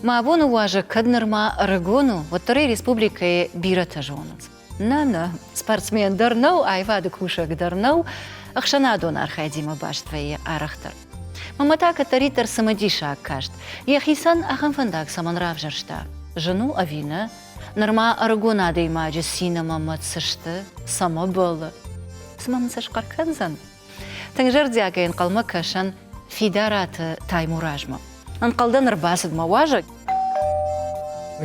Мӕ абоны уазӕг кӕд нырма ӕрыгон у, уӕддӕр ӕй республикӕйы бирӕтӕ зонынц. Нӕ, нӕ, спортсмен дӕр нӕу, аивады кусӕг дӕр нӕу, ӕхсӕнадон архайдимӕ баст вӕййы арӕхдӕр. Мамӕ та кӕддӕриддӕр цымыдисаг каст, йӕхицӕн ахӕм фӕндаг цӕмӕн равзӕрста? Зын у ӕви нӕ? Нырма ӕрыгон адӕймаджы цин ӕмӕ мӕт цы сты, цӕмӕ бӕллы? Цымӕ мын сӕ схъӕр кӕндзӕн? Тынг зӕрдиагӕй ӕнхъӕлмӕ кӕсӕн Фидараты Таймуразмӕ. Ӕнхъӕлдӕн ӕрбацыд мӕ уазӕг.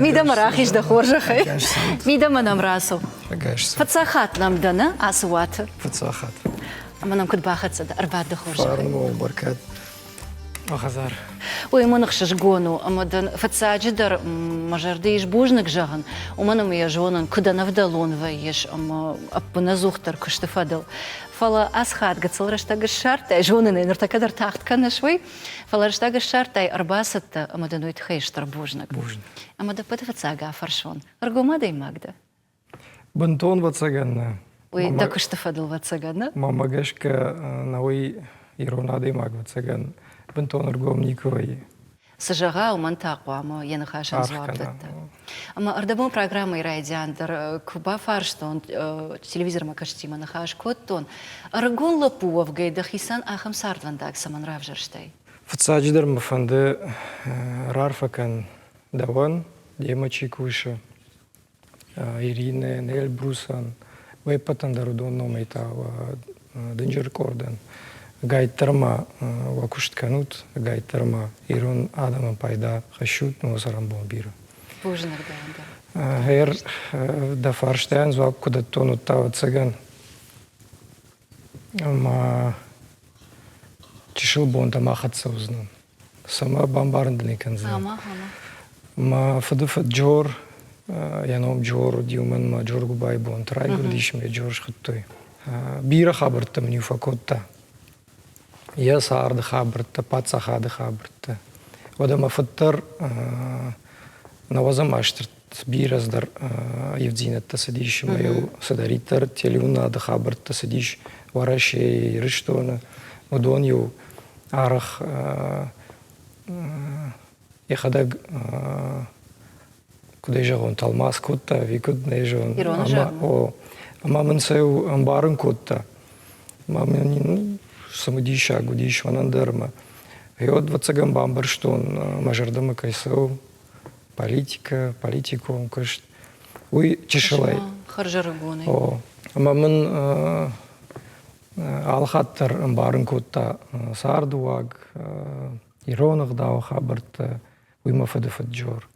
Мидӕмӕ рахиз дӕ хорзӕхӕй. Мидӕмӕ нӕм рацу. Фыццаг хатт нӕм дӕ нӕ ацы уаты? Фыццаг хатт. Ӕмӕ нӕм куыд бахӕццӕ дӕ? Ӕрбад дӕ хорзӕхӕй. Фарн уӕ бӕркад. Хӕдзар. Уый мын ӕхсызгон у, ӕмӕ дын фыццаджыдӕр мӕ зӕрды ис бузныг зӕгъын, уымӕн ӕмӕ йӕ зонын, куыд ӕнӕвдӕлон вӕййыс ӕмӕ ӕппынӕдзухдӕр куысты фӕдыл. Фӕлӕ ацы хатт гыццыл рӕстӕг ссардтай, зонын ӕй, ныртӕккӕ дӕр тагъд кӕныс уый, фӕлӕ рӕстӕг ссардтай, ӕрбацыдтӕ ӕмӕ дын уый тыххӕй стыр бузныг. Бузныг. Ӕмӕ дӕ ӕппӕты фыццаг афӕрсон, ӕргом адӕймаг дӕ? Бынтон ӕвӕццӕгӕн нӕ. Уый дӕ куысты фӕдыл ӕвӕццӕгӕн, нӕ? Мӕнмӕ гӕсгӕ, науый ирон адӕймаг ӕвӕццӕгӕн бынтон ӕргом никуы вӕййы. Цы зӕгъа, уымӕн та хъуамӕ йӕ ныхасӕн дзуапп дӕтта. Ӕмӕ ӕрдӕбон программӕйы райдиан дӕр куы бафарстон, телевизормӕ кӕсджытимӕ ныхас кодтон, ӕрыгон лӕппу уӕвгӕй дӕхицӕн ахӕм цардвӕндаг цӕмӕн равзӕрстай? Фыццаджыдӕр мӕ фӕнды раарфӕ кӕн дӕуӕн, демӕ чи кусы, Иринӕйӕн, Эльбрусӕн, уе ппӕтӕн дӕр уыдон номӕй та дынджыр къордӕн. Ӕгайтдӕр ма уӕ куыст кӕнут, ӕгайтдӕр ма ирон адӕмӕн пайда хӕссут, уӕ цӕрӕнбон бирӕ. Бузныг дӕн дӕр. Гъер дӕ фарстайӕн дзуапп куы дӕттон, уӕд та ӕвӕццӕгӕн ӕмӕ чысыл бонтӕм ахӕццӕ уыдзынӕн. Цӕмӕ бамбарын дын ӕй кӕндзынӕн. Мӕ фыдыфыд Джор, йӕ ном Джор уыди, уымӕн мӕ Джоргуыбайы бонты райгуырдис ӕмӕ йӕ Джор схуыдтой. Бирӕ хабӕрттӕ мын-иу фӕкодта. Йӕ царды хабӕрттӕ, паддзахады хабӕрттӕ. Уӕдӕ мӕ фыд дӕр нӕуӕдзӕм азты бирӕ цыдӕр ивддзинӕдтӕ цыдис ӕмӕ-иу цыдӕриддӕр телеуынады хабӕрттӕ цыдис Уӕрӕсейы, Ирыстоны, уыдон-иу арӕх йӕхӕдӕг куыд ӕй зӕгъон, тӕлмац кодта ӕви куыд, нӕ зонын. Ирон Ӕмӕ, ӕмӕ мын сӕ ӕмбарын кодта. Ӕмӕ мын цымыдисаг уыдис мӕнӕн дӕр ӕмӕ уӕд, ӕвӕццӕгӕн, бамбӕрстон, мӕ зӕрдӕмӕ кӕй цӕуы политикӕ, политикон куыст. Уый чысылӕй. Хӕрзӕрыгонӕй. О, ӕмӕ мын алыхатт дӕр ӕмбарын кодта цардыуаг, ирон ӕгъдауы хабӕрттӕ, уый мӕ фыдыфыд Джор.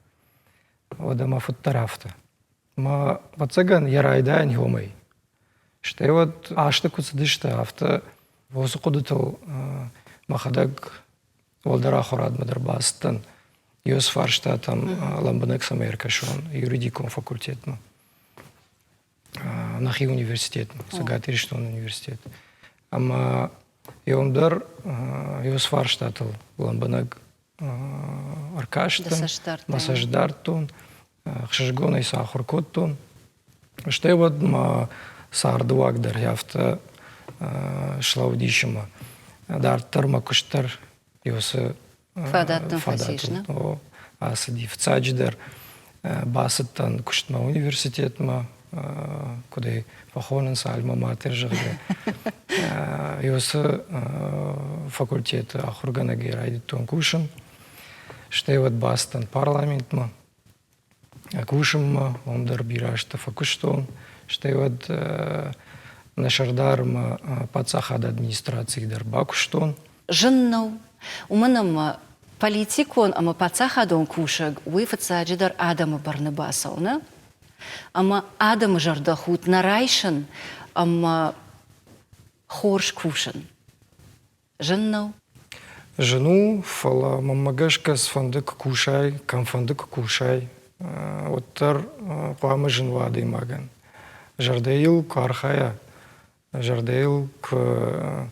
Уӕдӕ мӕ фыд дӕр афтӕ. Мӕ, ӕвӕццӕгӕн, йӕ райдайӕн иомӕй. Стӕй уӕд азты куы цыдысты, афтӕ уыцы хъуыдытыл мӕхӕдӕг уӕлдӕр ахуырадмӕ дӕр бацыдтӕн. Ёз фарстатӕм лӕмбынӕг цӕмӕй ӕркӕсон юридикон факультетмӕ. Нӕхи университетмӕ, Цӕгат Ирыстоны университет. Ӕмӕ еум дӕр ёз фарстатыл лӕмбынӕг ӕркастӕн, мӕ цӕст дардтон, ӕхсызгонӕй сӕ ахуыр кодтон. Стӕй уӕд мӕ цардыуаг дӕр афтӕ слӕудис ӕмӕ дарддӕр мӕ куыст дӕр уыцы фадат фӕцис, нӕ? Ацыди. Фыццаджыдӕр бацыдтӕн куыстмӕ университетмӕ, куыд ӕй фӕхонынц, альма-матер, зӕгъгӕ. Уыцы факультеты ахуыргӕнӕгӕй райдыдтон кусын. Стӕй уӕд бацыдтӕн парламентмӕ кусынмӕ, уым дӕр бирӕ азтӕ фӕкуыстон. Стӕй уӕд нӕ сӕрдармӕ паддзахады администрацийы дӕр бакуыстон. Зын нӕу, уымӕн ӕмӕ политикон ӕмӕ паддзахадон кусӕг уый фыццаджыдӕр адӕмы бӕрны бацӕуы, нӕ? Ӕмӕ адӕмы зӕрдӕхудт нӕ райсын ӕмӕ хорз кусын зын нӕу? Зын у, фӕлӕ мӕнмӕ гӕсгӕ цыфӕнды куы кусай, кӕмфӕнды куы кусай, уӕддӕр хъуамӕ зын уа адӕймагӕн. Зӕрдӕйыл куы архайа, зӕрдӕйыл куы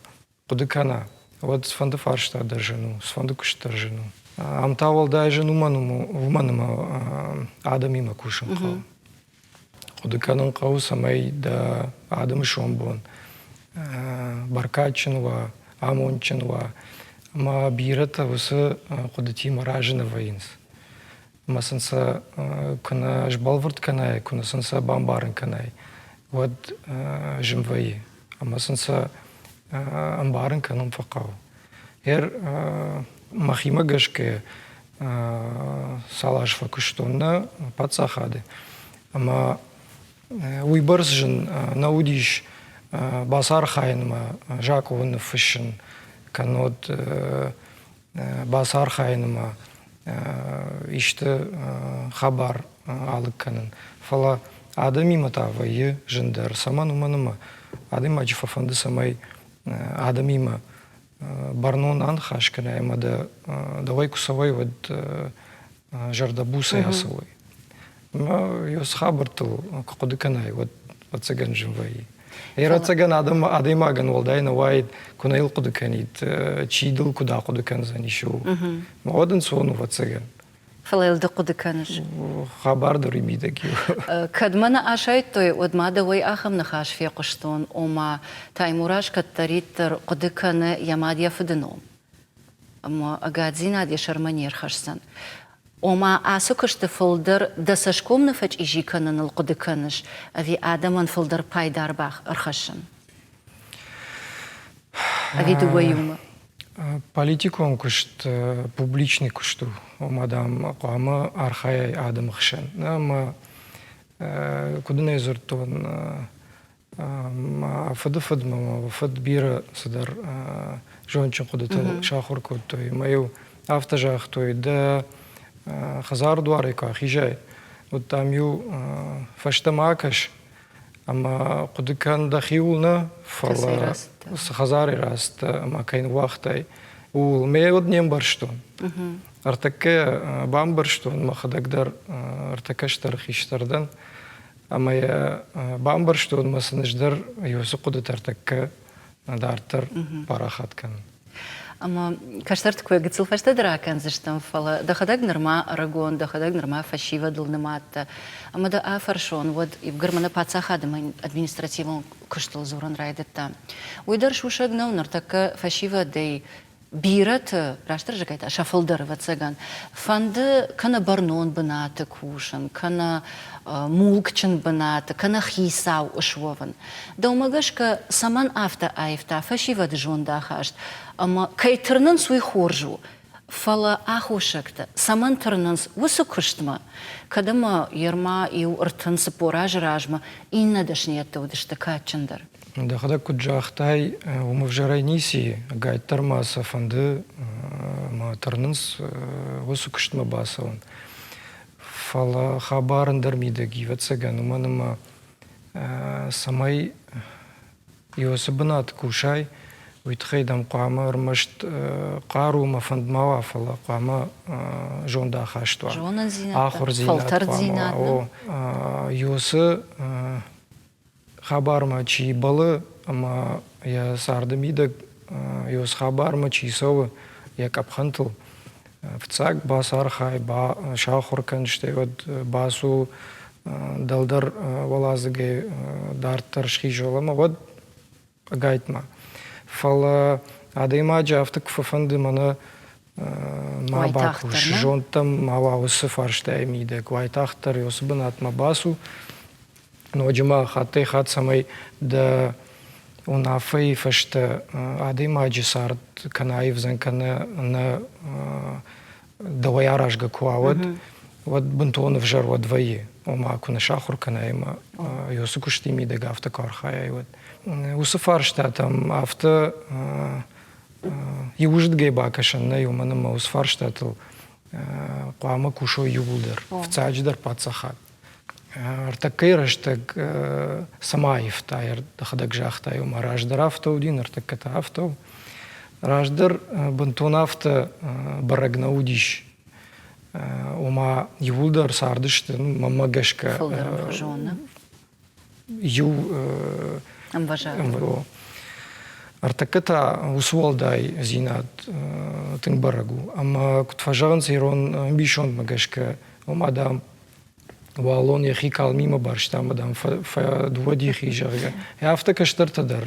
хъуыды кӕна, уӕд цыфӕнды фарста дӕр зын у, цыфӕнды куыст дӕр зын у. Ам та уӕлдай зын уымӕн у, уымӕн ӕмӕ адӕмимӕ кусын хъӕуы. Хъуыды кӕнын хъӕуы, цӕмӕй дӕ адӕмы сомбон бӕркадджын уа, амондджын уа. Ӕмӕ бирӕтӕ уыцы хъуыдытимӕ разы нӕ вӕййынц. Ӕмӕ сын сӕ куы нӕ сбӕлвырд кӕнай, куы нӕ сын сӕ бамбарын кӕнай, уӕд зын вӕййы. Ӕмӕ сын сӕ ӕмбарын кӕнын фӕхъӕуы. Ер мӕхимӕ гӕсгӕ цал аз фӕкуыстон нӕ паддзахады, ӕмӕ уыйбӕрц зын нӕ уыдис бацархайынмӕ закъон ныффыссын, кӕннод бацархайынмӕ исты хабар алыг кӕнын. Фӕлӕ адӕмимӕ та вӕййы зындӕр. Цӕмӕн? Уымӕн ӕмӕ адӕймаджы фӕфӕнды, цӕмӕй адӕмимӕ бӕрнон аныхас кӕнай ӕмӕ дӕ дӕуӕй куы цӕуай, уӕд зӕрдӕбуцӕй ацӕуой. Ӕмӕ цы хабӕрттыл куы хъуыды кӕнай, уӕд ӕцӕгӕн зын вӕййы. Ӕвӕццӕгӕн адӕймагӕн уӕлдай нӕ уаид, куы нӕ йыл хъуыды кӕнид, чи дыл куыд ахъуыды кӕндзӕнис, ууыл. Уӕд ӕнцон у, ӕвӕццӕгӕн. Фӕлӕ йыл ды хъуыды кӕныс? Хабар дӕр уый мидӕг и. Кӕд мӕ нӕ асайдтой, уӕд ма дӕуӕй ахӕм ныхас фехъуыстон, ома Таймураз кӕддӕриддӕр хъуыды кӕны йӕ мад йӕ фыды ном. Ӕмӕ ӕгаддзинад йӕ сӕрмӕ не рхӕсдзӕн. Ома ацы куысты фылдӕр дӕ цӕсгом нӕ фӕчъизи кӕныныл хъуыды кӕныс ӕви адӕмӕн фылдӕр пайда ӕрхӕссын? Ӕви дыууӕ иумӕ? Политикон куыст публичный куыст у, ома, дам, хъуамӕ архайай адӕмы хсӕн. Ӕмӕ куыд ын ӕй дзырдтон, Мӕ фыды фыдмӕ мӕ фыд бирӕ цыдӕр зондджын хъуыдытыл сахуыр кодтой. Ӕмӕ-иу афтӕ загътой, дӕ хӕдзары дуарӕй куы ахизай, уӕд дам-иу фӕстӕмӕ акӕс ӕмӕ хъуыды кӕн дӕхиуыл нӕ, фӕлӕ цы хӕдзарӕй рацыдтӕ ӕмӕ кӕй ныууагътай, ууыл. Мӕ уӕд не мбӕрстон. Ӕртӕккӕ бамбӕрстон, мӕхӕдӕг дӕр ӕртӕ кӕстӕр хистӕр дӕн. Ӕмӕ йӕ бамбӕрстон, мӕ сын ӕз дӕр уыцы хъуыдытӕ ӕртӕккӕ дарддӕр парахат кӕнын. Ӕмӕ кӕстӕрты кой гыццыл фӕстӕдӕр акӕндзыстӕм, фӕлӕ дӕхӕдӕг нырма ӕрыгон, дӕхӕдӕг нырма фӕсивӕдыл нымадтӕ. Ӕмӕ дӕ афӕрсон, уӕд иугӕр мӕнӕ паддзахады административон куыстыл дзурын райдыдта. Уый дӕр сусӕг нӕу, ныртӕккӕ фӕсивӕдӕй бирӕты, растдӕр зӕгъгӕй та сӕ фылдӕр, ӕвӕццӕгӕн, фӕнды кӕнӕ бӕрнон бынаты кусын, кӕнӕ мулкджын бынаты, кӕнӕ хицау суӕвын. Дӕумӕ гӕсгӕ, цӕмӕн афтӕ аивта фӕсивӕды зондахаст ӕмӕ кӕй тырнынц, уый хорз у, фӕлӕ аххосӕгтӕ цӕмӕн тырнынц уыцы куыстмӕ, кӕд ӕмӕ ерма иу 34 азы размӕ иннӕ дӕсныйӕдтӕ уыдысты кадджындӕр? Дӕхӕдӕг куыд загътай, уым ӕвзӕрӕй ницы и, ӕгайтдӕр ма сӕ фӕнды ӕмӕ тырнынц уыцы куыстмӕ бацӕуын. Фӕлӕ хабар ӕндӕр мидӕг и, ӕвӕццӕгӕн, уымӕн ӕмӕ цӕмӕй уыцы бынат кусай, уый тыххӕй дӕм хъуамӕ ӕрмӕст хъару ӕмӕ фӕнд ма уа, фӕлӕ хъуамӕ зондахаст уа, ахуырдзинад хъуамӕ уа. Уыцы хабармӕ чи бӕлы ӕмӕ йӕ царды мидӕг цы хабармӕ чи цӕуы йӕ къӕпхӕнтыл, фыццаг бацархай, сахуыр кӕн, стӕй уӕд бацу дӕлдӕр уӕладзыгӕй дарддӕр схиз ӕмӕ уӕд ӕгайтма. Фӕлӕ адӕймаджы афтӕ куы фӕфӕнды мӕнӕ ма бакус, зондтӕм ма уа уыцы фарстайы мидӕг, уайтагъддӕр уыцы бынатмӕ бацу, ноджы ма хаттӕй-хатт цӕмӕй дӕ уынаффӕйы фӕстӕ адӕймаджы цард кӕнӕ аивдзӕн, кӕнӕ нӕ дӕуӕй аразгӕ куы уа, уӕд, уӕд бынтон ӕвзӕр уӕд вӕййы. Ома, куы нӕ сахуыр кӕнай ӕмӕ уыцы куысты мидӕг афтӕ куы архайай, уӕд. Уыцы фарстатӕм афтӕ иуыздгӕй бакӕсӕн нӕй, уымӕн ӕмӕ уыцы фарстатыл хъуамӕ кусой иууылдӕр, фыццаджыдӕр паддзахад. Ӕртӕккӕйы рӕстӕг цӕмӕ аивта, дӕхӕдӕг загътай, ома раздӕр афтӕ уыди, ныртӕккӕ та афтӕ у. Раздӕр бынтон афтӕ бӕрӕг нӕ уыдис. Ома иууылдӕр цардысты, мӕнмӕ гӕсгӕ, иу ӕмвӕзады. Ӕртӕккӕ та уыцы уӕлдайдзинад тынг бӕрӕг у. Ӕмӕ куыд фӕзӕгъынц ирон ӕмбисондмӕ гӕсгӕ, ома, дам, уаллон йӕхи калмимӕ барста ӕмӕ, дам, фӕдыууӕ дихи, зӕгъгӕ. Афтӕ кӕстӕртӕ дӕр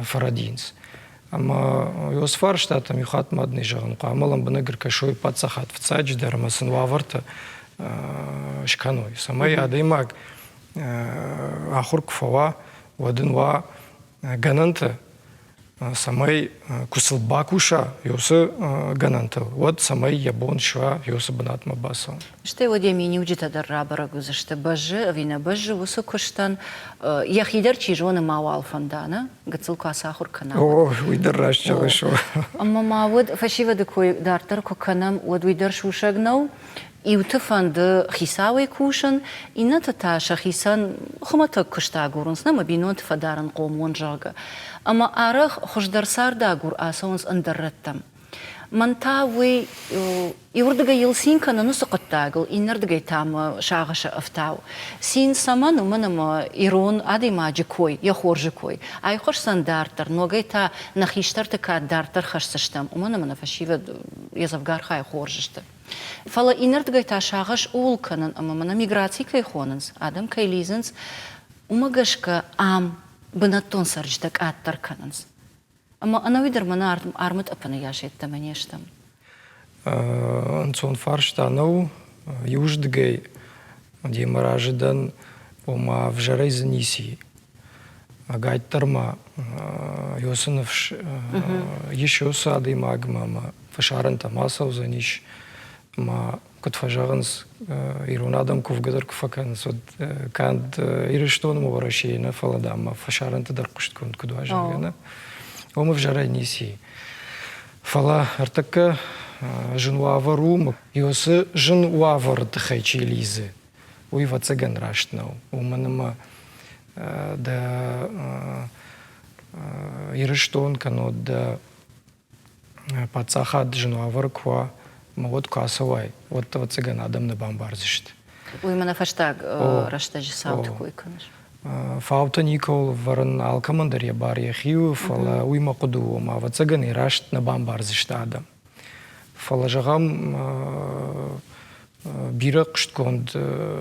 фӕрӕдийынц. Ӕмӕ уыцы фарстатӕм иу хатт мад нӕ зӕгъын, хъуамӕ лӕмбынӕг ӕркӕсой паддзахад фыццаджыдӕр ӕмӕ сын уавӕртӕ скӕной, цӕмӕй адӕймаг ахуыр куы фӕуа, уӕд ын уа гӕнӕнтӕ, цӕмӕй куы сыл бакуса уыцы гӕнӕнтыл, уӕд цӕмӕй йӕ бон суа уыцы бынатмӕ бацӕуын. Стӕй уӕд йӕ миниуджытӕ дӕр рабӕрӕг уыдзысты, бӕззы ӕви нӕ бӕззы уыцы куыстӕн. Йӕхи дӕр чи зоны мауал фӕнда, нӕ? Гыццыл куы ацахуыр кӕна. О, уый дӕр раст зӕгъыс. Ӕмӕ ма уӕд фӕсивӕды кой дарддӕр куы кӕнӕм, уӕд уый дӕр сусӕг нӕу. Иуты фӕнды хицауӕй кусын, иннӕты та сӕхицӕн хуымӕтӕг куыст агурынц, нӕ мӕ бинонты фӕдарынхъом уон, зӕгъгӕ. Ӕмӕ арӕх хуыздӕр цардагур ацӕуынц ӕндӕр рӕттӕм. Мӕн та уый иуырдыгӕй йыл цин кӕнын уыцы хъуыддагыл, иннӕрдыгӕй та мӕ сагъӕсы ӕфтауы. Цин цӕмӕн, уымӕн ӕмӕ ирон адӕймаджы кой, йӕ хорзы кой айхъуысдзӕн дарддӕр, ногӕй та нӕ хистӕрты кад дарддӕр хӕсдзыстӕм, уымӕн ӕмӕ нӕ фӕсивӕд йӕ дзӕвгар хай хорз сты. Фӕлӕ иннӕрдыгӕй та сагъӕс ууыл кӕнын, ӕмӕ мӕнӕ миграци кӕй хонынц, адӕм кӕй лидзынц, уымӕ гӕсгӕ ам бынӕттон цӕрджытӕ къаддӕр кӕнынц. Ӕмӕ ӕнӕуи дӕр мӕнӕ армытъӕпӕны йас йеддӕмӕ не стӕм. Ӕнцон фарста нӕу. Иуыздыгӕй демӕ разы дӕн, ома ӕвзӕрӕй дзы ницы и. Ӕгайтдӕр ма уыцы ныфс ис уыцы адӕймагмӕ ӕмӕ фӕсарӕнтӕм ацӕудзӕнис ӕмӕ куыд фӕзӕгъынц, ирон адӕм кувгӕ дӕр куы фӕкӕнынц, уӕд канд Ирыстоны ӕмӕ Уӕрӕсейы нӕ, фӕлӕ, дам, ма фӕсарӕнты дӕр хъуыстгонд куыд уа, зӕгъгӕ, нӕ. Уым ӕвзӕрӕй ницы и. Фӕлӕ ӕртӕккӕ зын уавӕр у, уыцы зын уавӕры тыххӕй чи лидзы, уый, ӕвӕццӕгӕн, раст нӕу. Уымӕн ӕмӕ дӕ Ирыстон кӕннод дӕ паддзахад зын уавӕры куы уа, ӕмӕ уӕд куы ацӕуай, уӕд, ӕвӕццӕгӕн, адӕм нӕ бамбардзысты. Уый мӕнӕ фӕстаг рӕстӕджы цауты кой кӕныс. Фаутӕ никӕуыл ӕвӕрын алкӕмӕн дӕр йӕ бар йӕхи у, фӕлӕ уый мӕ хъуыды у, ома, ӕвӕццӕгӕн, ӕй раст нӕ бамбардзысты адӕм. Фӕлӕ, зӕгъӕм, бирӕ хъуыстгонд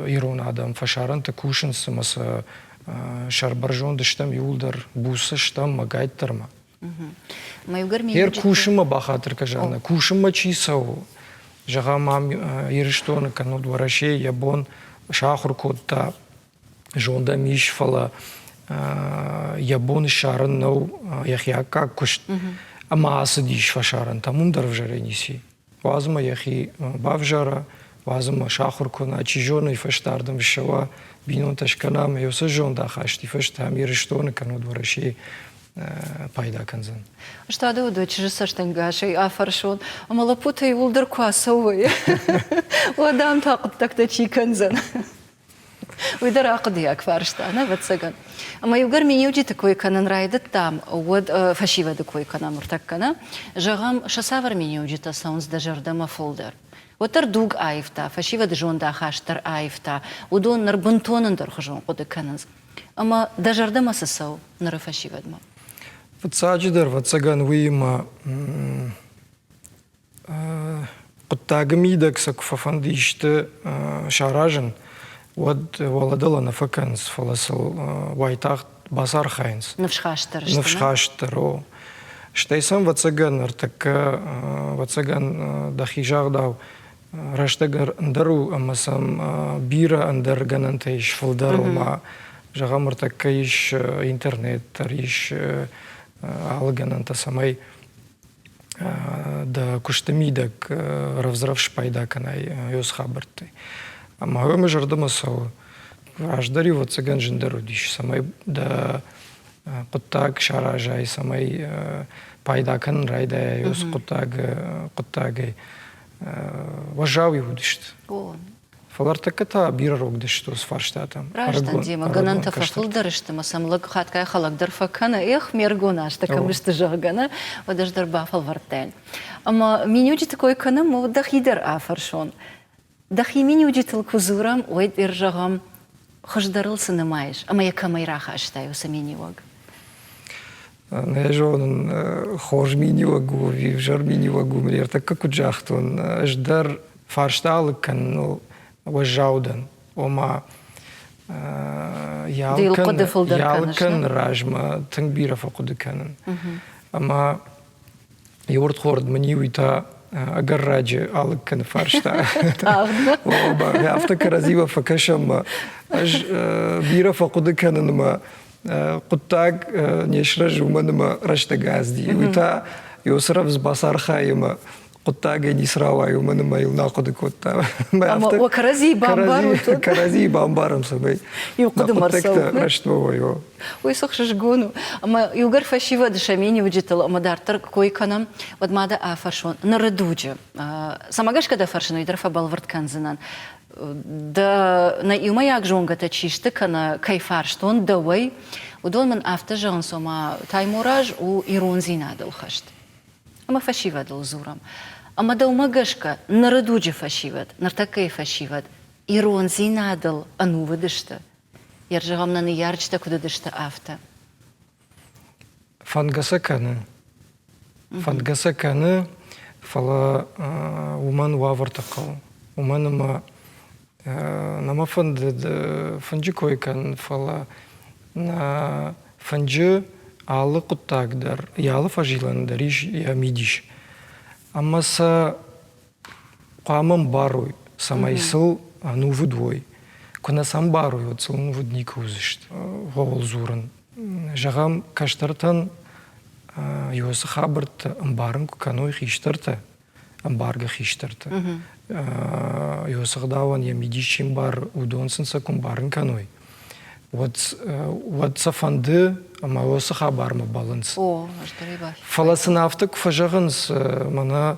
ирон адӕм фӕсарӕнты кусынц ӕмӕ сӕ сӕрбӕрзонд стӕм иууылдӕр, буц стӕм ӕгайтдӕр-ма. Гер кусынмӕ бахатыр кӕ, Жанна, кусынмӕ чи цӕуы, зӕгъӕм, ам Ирыстоны кӕннод Уӕрӕсейы йӕ бон сахуыр кодта, зонд ӕм ис, фӕлӕ йӕ бон ссарын нӕу йӕхи аккаг куыст ӕмӕ ацыдис фӕсарӕнтӕм, уым дӕр ӕвзӕрӕй ницы. Уадз ӕмӕ йӕхи бавзара, уадз ӕмӕ сахуыр кӕна, чи зоны, фӕстӕрдӕм ссӕуа, бинонтӕ скӕна ӕмӕ уыцы зондахасти фӕстӕ ам Ирыстоны кӕннод Уӕрӕсейы пайда кӕндзӕн. Ӕз та дӕ чызджы цӕстӕнгасӕй афӕрсон, ӕмӕ лӕппутӕ иууылдӕр куы ацӕуой, уӕд ам та хъуыддӕгтӕ чи кӕндзӕн? Уый дӕр ахъуыдыйаг фарста, нӕ, ӕвӕццӕгӕн. Ӕмӕ иугӕр миниуджыты кой кӕнын райдыдтам, уӕд фӕсивӕды кой кӕнӕм ӕртӕккӕ, нӕ? Зӕгъӕм, сӕ цавӕр миниуджытӕ цӕуынц дӕ зӕрдӕмӕ фылдӕр? Уӕддӕр дуг аивта, фӕсивӕды зондахаст дӕр аивта, уыдон ныр бынтон ӕндӕрхуызон хъуыды кӕнынц. Ӕмӕ дӕ зӕрдӕмӕ цы цӕуы ныры фӕсивӕдмӕ? Фыццаджыдӕр, ӕвӕццӕгӕн, уыимӕ Хъуыддагы мидӕг сӕ куы фӕфӕнды исты саразын, уӕд уӕлӕдӕлӕ нӕ фӕкӕнынц, фӕлӕ сыл уайтагъд бацархайынц. Ныфсхастдӕр сты. Ныфсхастдӕр, о. Стӕй сӕм, ӕвӕццӕгӕн, ӕртӕккӕ, ӕвӕццӕгӕн, дӕхи загъдау, рӕстӕг ӕндӕр у ӕмӕ сӕм бирӕ ӕндӕр гӕнӕнтӕ ис фылдӕр, ома, зӕгъӕм, ӕртӕккӕ ис интернет дӕр, ис алы гӕнӕнтӕ, цӕмӕй дӕ куысты мидӕг рӕвдз-рӕвдз спайда кӕнай уыцы хабӕрттӕй. Ӕмӕ уый мӕ зӕрдӕмӕ цӕуы. Раздӕр-иу ӕвӕццӕгӕн зындӕр уыдис, цӕмӕй дӕ хъуыддаг саразай, цӕмӕй пайда кӕнын райдайай уыцы хъуыддагӕй. Уӕззау-иу уыдысты. Фӕлӕ ӕртӕккӕ та бирӕ рогдӕр сты уыцы фарстатӕм. Раст дӕн, гӕнӕнтӕ фӕфылдӕр сты, ӕмӕ сӕм лӕг хатгай хӕлӕг дӕр фӕкӕны, эх, ме ргон азтӕ кӕм сты, зӕгъгӕ, нӕ, уӕд ӕз дӕр бафӕлвӕрдтаин. Ӕмӕ миниуджыты кой кӕнӕм, уӕд дӕхи дӕр афӕрсон. Дӕхи миниуджытыл куы дзурӕм, уӕд ӕр зӕгъӕм, хуыздӕрыл цы нымайыс ӕмӕ йӕ кӕмӕй рахастай уыцы миниуӕг? Нӕ зонын, хорз миниуӕг у ӕви ӕвзӕр миниуӕг у, ӕртӕккӕ куыд загътон, ӕз дӕр фарста алыг кӕныныл уӕззау дӕн. Ома, йӕ алыг кӕныны размӕ тынг бирӕ фӕхъуыды кӕнын. Ӕмӕ иу ӕрдхорд мын иу та ӕгӕр раджы алыг кӕны фарста. Афтӕ кӕрӕдзимӕ фӕкӕсӕм ӕмӕ ӕз бирӕ фӕхъуыды кӕнын ӕмӕ хъуыддаг не сразы, уымӕн ӕмӕ рӕстӕг азди. Уый та уыцы рӕвдз бацархайы ӕмӕ хъуыддагӕй ницы рауайы, уымӕн ӕмӕ йыл нӕ хъуыды кодта. Ӕмӕ уӕ кӕрӕдзийы бамбарут? Кӕрӕдзийы бамбарӕм, цӕмӕй иу хъуыдымӕ хъуыддӕгтӕ рӕстмӕ уой. Уый цы хсызгон у. Ӕмӕ иугӕр фӕсивӕды сӕ миниуджытыл ӕмӕ дарддӕр кой кӕнӕм, уӕд ма дӕ афӕрсон ныры дуджы. Цӕмӕ гӕсгӕ дӕ фӕрсын, уый дӕр фӕбӕлвырд кӕндзынӕн. Дӕ нӕ иумӕйаг зонгӕтӕ чи сты кӕнӕ кӕй фарстон дӕуӕй, уыдон мын афтӕ зӕгъынц, ома Таймураз у ирондзинадыл хӕст. Ӕмӕ фӕсивӕдыл дзурӕм. Ӕмӕ дӕумӕ гӕсгӕ ныры дуджы фӕсивӕд, ныртӕккӕйы фӕсивӕд ирондзинадыл ӕнувыд сты? Йӕ зӕгъӕм, нӕ ныййарджытӕ куыд уыдысты, афтӕ. Фӕндгӕ сӕ кӕны. Фӕндгӕ сӕ кӕны, фӕлӕ уымӕн уавӕртӕ хъӕуы. Уымӕн ӕмӕ нӕ мӕ фӕндыд фынджы кой кӕнын, фӕлӕ нӕ фынджы алы хъуыддаг дӕр, йӕ алы фӕзилӕн дӕр ис йӕ мидис. Ӕмӕ сӕ хъуамӕ мбарой, цӕмӕй сыл ӕнувыд уой. Куы нӕ сӕ ӕмбарой, уӕд сыл ӕнувыд никуы уыдзысты. Ууыл дзурын. Зӕгъӕм, кӕстӕртӕн уыцы хабӕрттӕ ӕмбарын куы кӕной хистӕртӕ, ӕмбаргӕ хистӕртӕ, уыцы ӕгъдауӕн йӕ мидис чи мбары, уыдон сын сӕ куы мбарын кӕной, уӕд, уӕд сӕ фӕнды ӕмӕ уыцы хабармӕ бӕллынц. Фӕлӕ сын афтӕ куы фӕзӕгъынц, мӕнӕ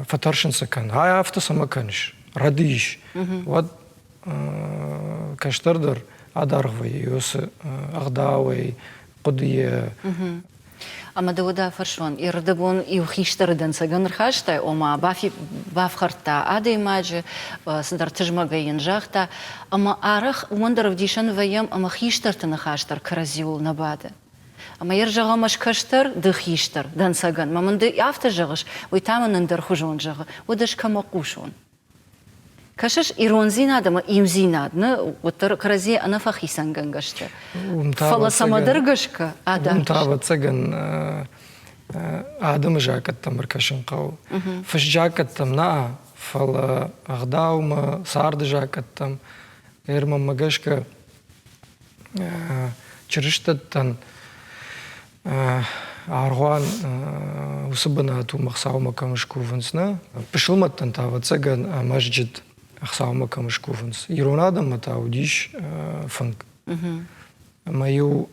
фӕтӕрсын сӕ кӕн, ай афтӕ цӕмӕ кӕныс, рӕдийыс, уӕд кӕстӕр дӕр адаргъ вӕййы уыцы ӕгъдауӕй, хъуыдыйӕ. Ӕмӕ дӕ уӕдӕ афӕрсон, ӕрдӕбон иу хистӕры дӕнцӕгӕн ӕрхастай, ома бафхӕрдта адӕймаджы, цыдӕр тызмӕгӕй йын загъта, ӕмӕ арӕх уымӕн дӕр ӕвдисӕн вӕййӕм, ӕмӕ хистӕрты ныхас дӕр кӕрӕдзиуыл нӕ бады. Ӕмӕ йӕ зӕгъӕм, ӕз кӕстӕр, ды хистӕр, дӕнцӕгӕн. Мӕ мын ды афтӕ зӕгъыс, уый та мын ӕндӕрхуызон зӕгъы, уӕд ӕз кӕмӕ хъусон? Кӕсыс, ирондзинад ӕмӕ иудзинад, нӕ, уӕддӕр кӕрӕдзийӕ ӕнӕфӕхицӕнгӕнгӕ сты. Фӕлӕ цӕмӕдӕр гӕсгӕ адард Уым та, ӕвӕццӕгӕн, адӕмы закъӕттӕм ӕркӕсын хъӕуы. Фыст закъӕттӕм нӕ, фӕлӕ ӕгъдаумӕ, царды закъӕттӕм. Ӕрмӕммӕ гӕсгӕ чырыстӕттӕн аргъуан уыцы бынат уым Хуыцаумӕ кӕм скувынц, нӕ? Пысылмӕттӕн та, ӕвӕццӕгӕн, мӕзджыт Хуыцаумӕ кӕм скувынц. Ирон адӕммӕ та уыдис фынг. Ӕмӕ-иу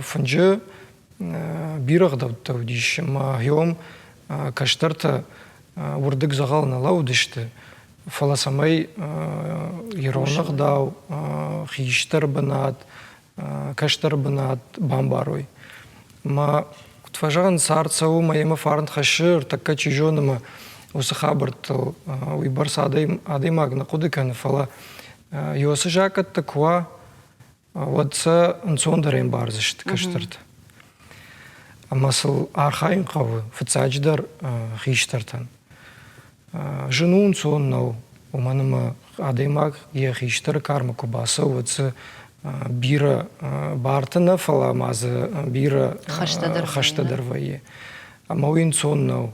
фынджы бирӕ ӕгъдӕуттӕ уыдис, ӕмӕ гьом кӕстӕртӕ уырдыг дзӕгъӕл нӕ лӕууыдысты, фӕлӕ цӕмӕй ирон ӕгъдау, хистӕр бынат, кӕстӕр бынат бамбарой. Мӕ куыд фӕзӕгъын, цард цӕуы мӕ йемӕ фарн хӕссы, ӕртӕккӕ чи зоны мӕ уыцы хабӕрттыл уыйбӕрц адӕймаг нӕ хъуыды кӕны, фӕлӕ уыцы закъӕттӕ куы уа, уӕд сӕ ӕнцондӕр ӕмбардзысты кӕстӕртӕ. Ӕмӕ сыл архайын хъӕуы фыццаджыдӕр хистӕртӕн. Зын у, ӕнцон нӕу, уымӕн ӕмӕ адӕймаг йӕ хистӕры кармӕ куы бацӕуы, уӕд дзы бирӕ барты нӕ, фӕлӕ ма дзы бирӕ хӕстӕ дӕр вӕййы. Ӕмӕ уый ӕнцон нӕу.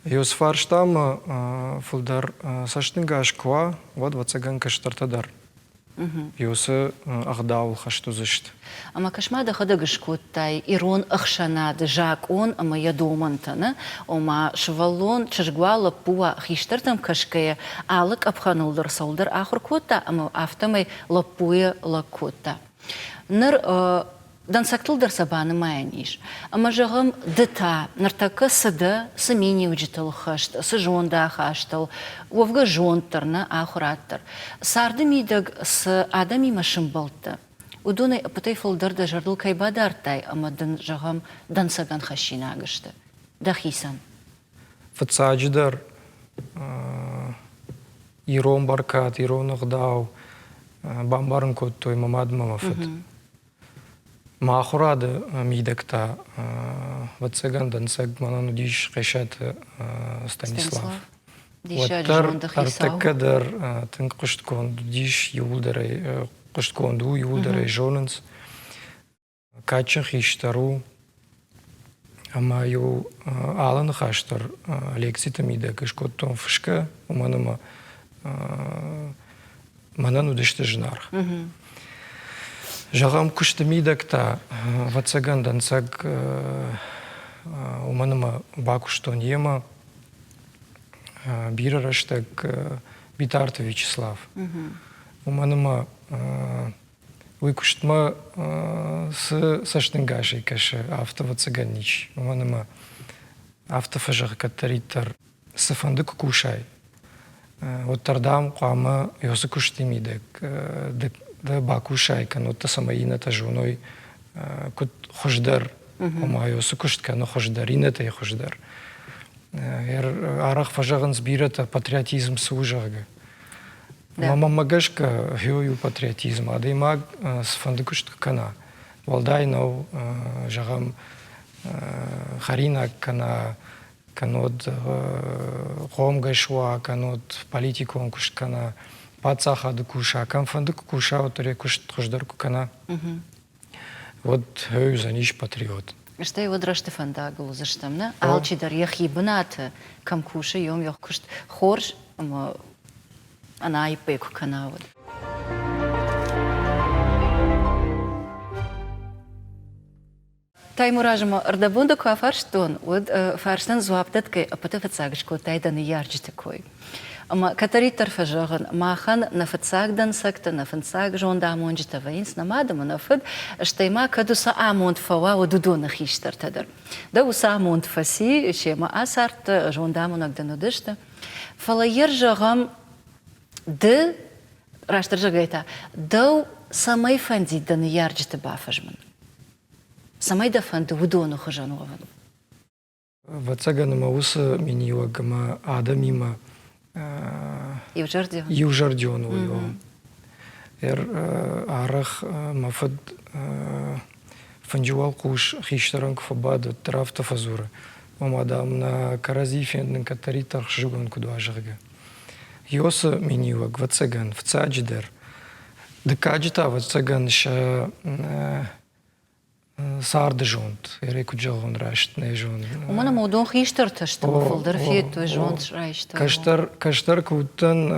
Ес фарстамӕ фылдӕр цӕстӕнгас куы уа, уӕд, ӕвӕццӕгӕн, кӕстӕртӕ дӕр уыцы ӕгъдауыл хӕст уыдзысты. Ӕмӕ кӕс-ма, дӕхӕдӕг скодтай ирон ӕхсӕнады закъон ӕмӕ йӕ домӕнтӕ, нӕ? Ома, сывӕллон, чызг уа, лӕппу уа, хистӕртӕм кӕсгӕйӕ алы къӕпхӕныл дӕр цӕуылдӕр ахуыр кодта ӕмӕ афтӕмӕй лӕппуйӕ лӕг кодта. Ныр Дӕнцӕгтыл дӕр сӕ банымайӕн ис. Ӕмӕ зӕгъӕм, ды та ныртӕккӕ цы дӕ, цы миниуджытыл хӕст, цы зондахастыл, уӕвгӕ зонд дӕр нӕ, ахуырад дӕр. Царды мидӕг цы адӕмимӕ сымбӕлдтӕ, уыдонӕй ӕппӕтӕй фылдӕр дӕ зӕрдыл кӕй бадардтай ӕмӕ дын, зӕгъӕм, дӕнцӕгӕн хӕссинаг сты дӕхицӕн? Фыццаджыдӕр, ирон бӕркад, ирон ӕгъдау бамбарын кодтой мӕ мад ӕмӕ мӕ фыд. Мӕ ахуырады мидӕг та, ӕвӕццӕгӕн, дӕнцӕг мӕнӕн уыдис Хъесаты Станислав. Уӕддӕр ӕртӕккӕ дӕр тынг хъуыстгонд уыдис, иууылдӕр ӕй хъуыстгонд у, иууылдӕр ӕй зонынц. Кадджын хистӕр у. Ӕмӕ-иу алы ныхас дӕр лекциты мидӕг скодтон фысгӕ, уымӕн ӕмӕ мӕнӕн уыдысты зынаргъ. Зӕгъӕм, куысты мидӕг та, ӕвӕццӕгӕн, дӕнцӕг уымӕн ӕмӕ бакуыстон йемӕ бирӕ рӕстӕг Битарты Вячеслав. Уымӕн ӕмӕ уый куыстмӕ цы цӕстӕнгасӕй кӕсы, афтӕ ӕвӕццӕгӕн ничи. Уымӕн ӕмӕ афтӕ фӕзӕгъы кӕддӕриддӕр, цыфӕнды куы кусай, уӕддӕр, дам, хъуамӕ уыцы куысты мидӕг ды бакусай, кӕннод дӕ цӕмӕй иннӕтӕ зоной, куыд хуыздӕр, ома уыцы куыст кӕны хуыздӕр, иннӕтӕй хуыздӕр. Арӕх фӕзӕгъынц бирӕтӕ, патриотизм цы у, зӕгъгӕ. Ӕмӕ мӕнмӕ гӕсгӕ гъе у патриотизм. Адӕймаг цыфӕнды куыст куы кӕна, уӕлдай нӕу, зӕгъӕм, хӕринаг кӕнӕ кӕннод хъомгӕс уа, кӕннод политикон куыст кӕна, паддзахады куса, кӕмфӕнды куы куса, уӕддӕр йӕ куыст хуыздӕр куы кӕна, уӕд уыдзӕнис патриот. Стӕй уӕд рӕзты фӕндагыл уыдзыстӕм, нӕ? Алчидӕр йӕхи бынаты кӕм кусы, йом йӕ куыст хорз ӕмӕ ӕнӕаиппӕй куы кӕна, уӕд. Таймуразы ма ӕрдӕбон дӕ куы афарстон, уӕд фарстӕн дзуапп дӕтгӕй ӕппӕты фыццаг скодтай дӕ ныййарджыты кой. Ӕмӕ кӕддӕриддӕр фӕзӕгъын, махӕн нӕ фыццаг дӕнцӕгтӕ, нӕ фыццаг зондамонджытӕ вӕййынц нӕ мад ӕмӕ нӕ фыд, стӕй ма кӕд уыцы амонд фӕуа, уӕд уыдоны хистӕртӕ дӕр. Дӕ уыцы амонд фӕци, семӕ ацардтӕ, зондамонӕг дын уыдысты. Фӕлӕ йе рзӕгъӕм, ды, растдӕр зӕгъгӕй та, дӕу цӕмӕй фӕндид дӕ ныййарджыты бафӕзмын? Цӕмӕй дӕ фӕнды уыдоны хуызӕн уӕвын? Ӕвӕццӕгӕн ӕмӕ уыцы миниуӕг ӕмӕ адӕмимӕ иузӕрдион, иузӕрдион уый у. Арӕх мӕ фыд фынджы уӕлхъус хистӕрӕн куы фӕбады, уӕддӕр афтӕ фӕдзуры, ома, дам, нӕ кӕрӕдзи фенд нын кӕддӕриддӕр ӕхсызгон куыд уа, зӕгъгӕ. Йосы миниуӕг, ӕвӕццӕгӕн, фыццаджыдӕр, дыккаджы та, ӕвӕццӕгӕн, сӕ царды зонд, ӕрӕй куыд зӕгъон, раст нӕ зонын. Уымӕн ӕмӕ уыдон хистӕртӕ сты, фылдӕр федтой, зонд райстой. Кӕстӕр, кӕстӕр куы уыдтӕн,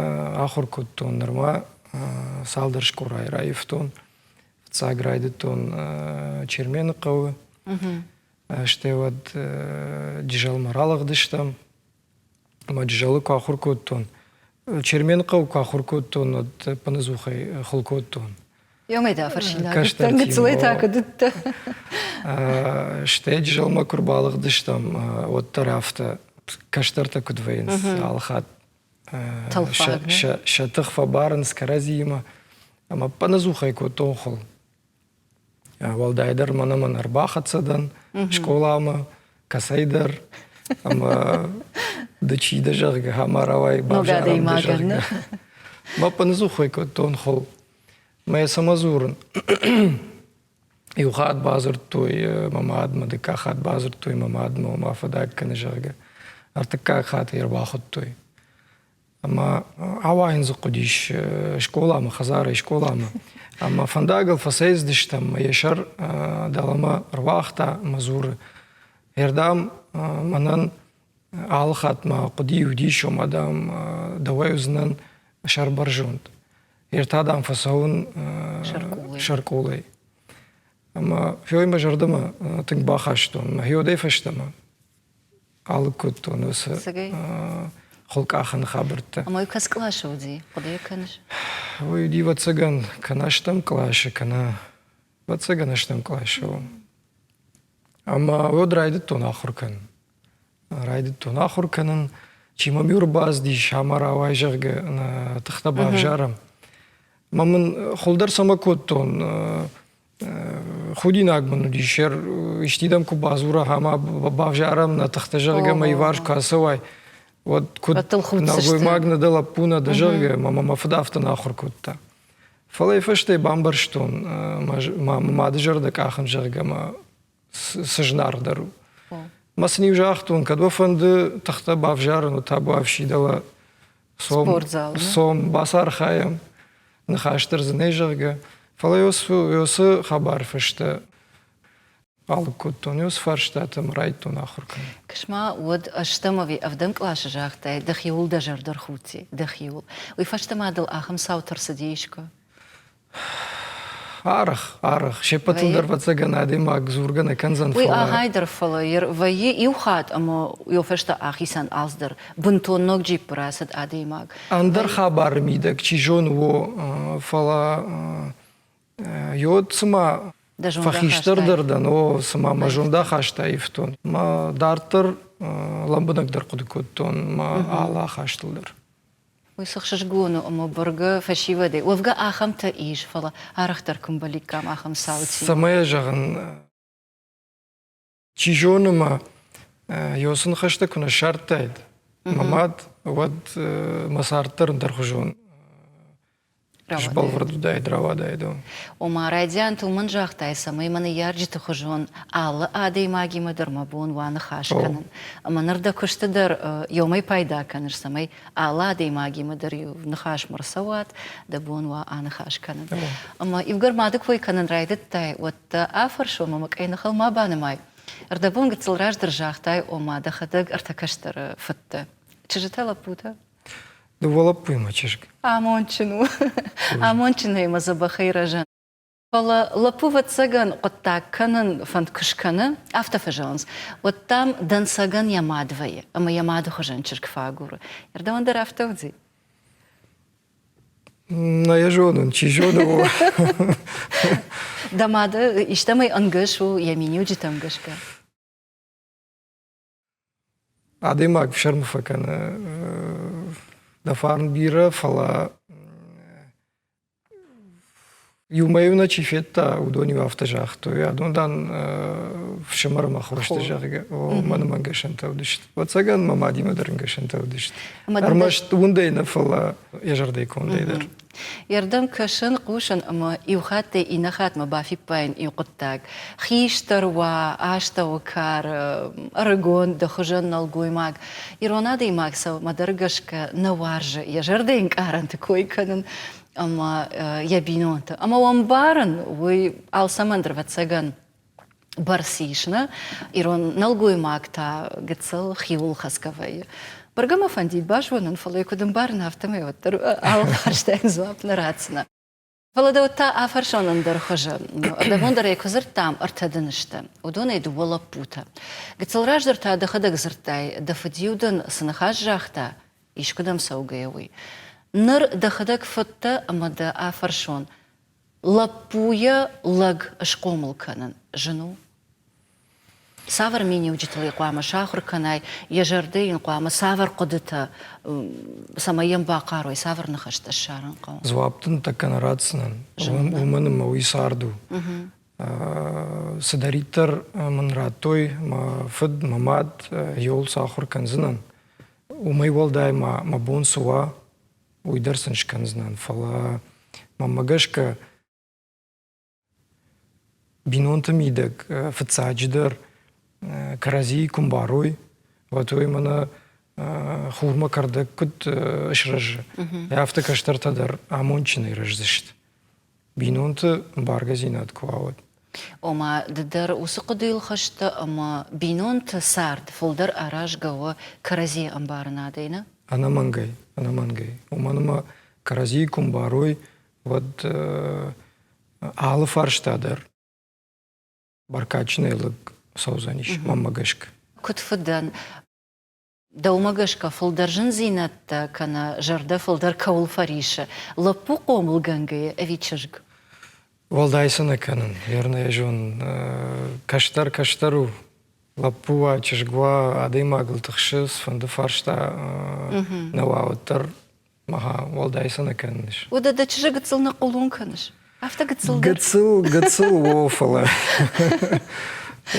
ахуыр кодтон нырма цалдӕр скъолайы раивтон. Фыццаг райдыдтон Чермены хъӕуы, стӕй уӕд Джызӕлмӕ ралыгъдыстӕм. Ӕмӕ Джызӕлы куы ахуыр кодтон, Чермены хъӕуы куы ахуыр кодтон, уӕд ӕппынӕдзухӕй хыл кодтон. Ёмӕ дӕ фӕрсинаг уыдтӕн, гыццылӕй та куыд уыдтӕ? Стӕй Джызӕлмӕ куы рбалыгъдыстӕм, уӕддӕр афтӕ кӕстӕртӕ куыд вӕййынц, алыхатт сӕ тых фӕбарынц кӕрӕдзиимӕ. Ӕмӕ ӕппынӕдзухӕй кодтон хыл. Уӕлдайдӕр мӕнӕ мӕн ӕрбахӕццӕ дӕн скъоламӕ, кӕцӕйдӕр, ӕмӕ ды чи дӕ, зӕгъгӕ, ӕмӕ рауай бавзарӕм дӕ, зӕгъгӕ. Мӕ ӕппынӕдзухӕй кодтон хыл. Мӕ цӕмӕ дзурын? Иу хатт бадзырдтой мӕ мадмӕ, дыккаг хатт бадзырдтой мӕ мадмӕ, ома фӕдаг кӕны, зӕгъгӕ. Ӕртыккаг хатт ӕй ӕрбахуыдтой. Ӕмӕ ауайын дзы хъуыдис скъоламӕ, хӕдзарӕй скъоламӕ. Ӕмӕ фӕндагыл фӕцӕйцыдыстӕм, мӕ йӕ сӕр дӕлӕмӕ ӕруагъта ӕмӕ дзуры: Ӕрдӕм мӕнӕн алы хатт мӕ хъуыди уыдис, ома, дам, дӕуӕй уыдзынӕн сӕрбӕрзонд. Ӕртӕ, дам, фӕцӕуын сӕркъулӕй. Ӕмӕ феой мӕ зӕрдӕмӕ тынг бахастон. Мӕ хиодӕй фӕстӕмӕ алыг кодтон уыцы хуылкъахӕн хабӕрттӕ. Ӕмӕ уый кӕцы къласы уыди? Хъуыды кӕныс? Уый уыди, ӕвӕццӕгӕн, кӕнӕ ӕстӕм къласы, кӕнӕ ӕвӕццӕгӕн ӕстӕм къласы. Ӕмӕ уӕд райдыдтон ахуыр кӕнын. Райдыдтон ахуыр кӕнын. Чи мӕм-иу ӕрбацыдис, ӕмӕ рауай, зӕгъгӕ, тыхтӕ бавзарӕм. Ӕмӕ мын хуылдӕр цӕмӕ кодтон, худинаг мын уыдис, исти дӕм куы бадзура ӕмӕ бавзарӕм нӕ тыхтӕ, зӕгъгӕ, мӕ иварс куы ацӕуай, уӕд куыд нӕлгоймаг нӕ дӕ, лӕппу нӕ дӕ, зӕгъгӕ, мӕ мӕ фыд афтӕ нӕ ахуыр кодта. Фӕлӕ йӕ фӕстӕ бамбӕрстон, мӕ мады зӕрдӕ къахын, зӕгъгӕ, мӕ цы зынаргъдӕр у. Мӕ сын-иу загътон, кӕд уӕ фӕнды тыхтӕ бавзарын, уӕд табуафси дӕлӕ сом, сом бацархайӕм, ныхас дӕр дзы нӕй, зӕгъгӕ. Фӕлӕ уыцы хабар фӕстӕ. Алыг кодтон уыцы фарстатӕ ӕмӕ райдыдтон ахуыр кӕнын. Кӕс-ма, уӕд ӕстӕм ӕви ӕвдӕм къласы загътай, дӕхиуыл дӕ зӕрдӕ рхудти, дӕхиуыл. Уый фӕстӕ ма дыл ахӕм цаутӕ рцыди искуы? Арӕх, арӕх. Се ппӕтыл дӕр, ӕвӕццӕгӕн, адӕймаг дзургӕ нӕ кӕндзӕн, Уый ӕгайдӕр, фӕлӕ вӕййы иу хатт ӕмӕ йӕ фӕстӕ ахицӕн алцыдӕр. Бынтон ног джиппы рацыд адӕймаг. Ӕндӕр хабары мидӕг, чи зоны, о, фӕлӕ Йод цыма фӕхистӕр дӕр дӕн, о, цыма мӕ зондахаст аивтон. Мӕ дарддӕр лӕмбынӕгдӕр хъуыды кодтон мӕ алы ахастыл дӕр. Уый цы хсызгон у, ӕмӕ бӕргӕ фӕсивӕдӕй, уӕвгӕ ахӕмтӕ ис, фӕлӕ арӕхдӕр куы мбӕликкам ахӕм цаутимӕ. Цӕмӕй зӕгъын, чи зоны ма, ё цы ныхӕстӕ куы нӕ ссардтаид мӕ мад, уӕд мӕ цард дӕр ӕндӕрхуызон сбӕлвырд уыдаид, рауадаид. Ома, райдианты уымӕн загътай, цӕмӕй мӕ ныййарджыты хуызон алы адӕймагимӕ дӕр мӕ бон уа ныхас кӕнын. Ӕмӕ ныр дӕ куысты дӕр иумӕ пайда кӕныс, цӕмӕй алы адӕймагимӕ дӕр иу ныхасмӕ рцӕуат, дӕ бон уа аныхас кӕнын. Ӕмӕ иугӕр мады кой кӕнын райдыдтай, уӕд дӕ афӕрсон ӕмӕ къӕйныхыл ма банымай. Ӕрдӕбон гыццыл раздӕр загътай, ома дӕхӕдӕг ӕртӕ кӕстӕры фыдтӕ. Чызджытӕ, лӕппутӕ? Дыууӕ лӕппуимӕ чызг. Амондджын у. Амондджынӕй мӕ дзӕбӕхӕй рӕзӕн. Фӕлӕ лӕппу, ӕвӕццӕгӕн, хъуыддаг кӕнын фӕнд куы скӕны, афтӕ фӕзӕгъынц, уӕд, дам, дӕнцӕгӕн йӕ мад вӕййы ӕмӕ йӕ мады хуызӕн чызг фӕагуры. Ӕрдӕбон дӕр афтӕ уыди? Нӕ йӕ зонын, чи зоны. Дӕ мады истӕмӕй ӕнгӕс у йӕ миниуджытӕм гӕсгӕ? Адӕймаг фсӕрмы фӕкӕны, дӕ фарн бирӕ, фӕлӕ иумӕ-иу нӕ чи федта, уыдон-иу афтӕ загътой, адон дӕн фсымӕр ӕмӕ хосты, зӕгъгӕ, мӕнмӕ ӕнгӕсӕнтӕ уыдысты. Ӕвӕццӕгӕн, мӕ мадимӕ дӕр ӕнгӕсӕнтӕ уыдысты. Ӕрмӕст уындӕй нӕ, фӕлӕ йӕ зӕрдӕйы кондӕй дӕр. Йе рдӕм кӕсын, хъусын ӕмӕ иу хаттӕй иннӕ хатмӕ бафиппайын иу хъуыддаг. Хистӕр уа, астӕуы кары, ӕрыгон, дӕ хуызӕн нӕлгоймаг. Ирон адӕймаг цӕмӕдӕр гӕсгӕ нӕ уарзы йӕ зӕрдӕйы ӕнкъарӕнты кой кӕнын ӕмӕ йӕ бинонты. Ӕмӕ уӕ ӕмбарын, уый алцӕмӕн дӕр, ӕвӕццӕгӕн, бӕрц ис, нӕ? Ирон нӕлгоймаг та гыццыл хиуылхӕцгӕ вӕййы. Бӕргӕ мӕ фӕндид базонын, фӕлӕ куыд ӕмбарын, афтӕмӕй уӕддӕр алы фарстайӕн дзуапп нӕ ратдзынӕ. Фӕлӕ дӕ уӕд та афӕрсон ӕндӕр хуызы. Ӕрдӕбон дӕр ӕй куы дзырдтам, ӕртӕ дын сты. Уыдонӕй дыууӕ лӕппутӕ. Гыццыл раздӕр та дӕхӕдӕг дзырдтай, дӕ фыд-иу дын цы ныхас загъта, искуыдӕм цӕугӕйӕ уый. Ныр дӕхӕдӕг фыдтӕ ӕмӕ дӕ афӕрсон, Лӕппуйӕ лӕг схъомыл кӕнын зын у? Цавӕр миниуджытыл ӕй хъуамӕ сахуыр кӕнай, йӕ зӕрдӕ йын хъуамӕ цавӕр хъуыдытӕ, цӕмӕй йӕм бахъарой, цавӕр ныхӕстӕ ссарын хъӕуы? Дзуапп дын тӕккӕ нӕ ратдзынӕн, уымӕн ӕмӕ уый цард у. Цыдӕриддӕр мын радтой мӕ фыд, мӕ мад, йыл сахуыр кӕндзынӕн. Уымӕй уӕлдай ма мӕ бон цы уа, уый дӕр сын скӕндзынӕн, фӕлӕ мӕнмӕ гӕсгӕ бинонты мидӕг фыццаджыдӕр кӕрӕдзийы куы мбарой, уӕд уый мӕнӕ хурмӕ кӕрдӕг куыд срӕзы, афтӕ кӕстӕртӕ дӕр амондджынӕй рӕздзысты. Бинонты ӕмбаргӕдзинад куы уа, уӕд. Ома ды дӕр уыцы хъуыдыйыл хӕстӕ ӕмӕ бинонты цард фылдӕр аразгӕ у кӕрӕдзийы ӕмбарынадӕй, нӕ? Ӕнӕмӕнгӕй, ӕнӕмӕнгӕй. Уымӕн ӕмӕ кӕрӕдзийы куы мбарой, уӕд алы фарста дӕр бӕркадджынӕй лыг цӕудзӕнис, мӕнмӕ гӕсгӕ. Куыд фыдӕн, Дӕумӕ гӕсгӕ фылдӕр зындзинӕдтӕ кӕнӕ зӕрдӕ фылдӕр кӕуыл фӕрисы, лӕппу хъомылгӕнгӕйӕ ӕви чызг? Уӕлдай цы нӕ кӕнын, верно йӕ зонын. Кӕстӕр кӕстӕр у, лӕппу уа, чызг уа, адӕймагыл тыхсы, цыфӕнды фарста нӕ уа, уӕддӕр Аха, уӕлдай цы нӕ кӕныс. Уӕдӕ дӕ чызджы гыццыл нӕ хъулон кӕныс? Афтӕ гыццыл дӕр? Гыццыл, гыццыл, о, фӕлӕ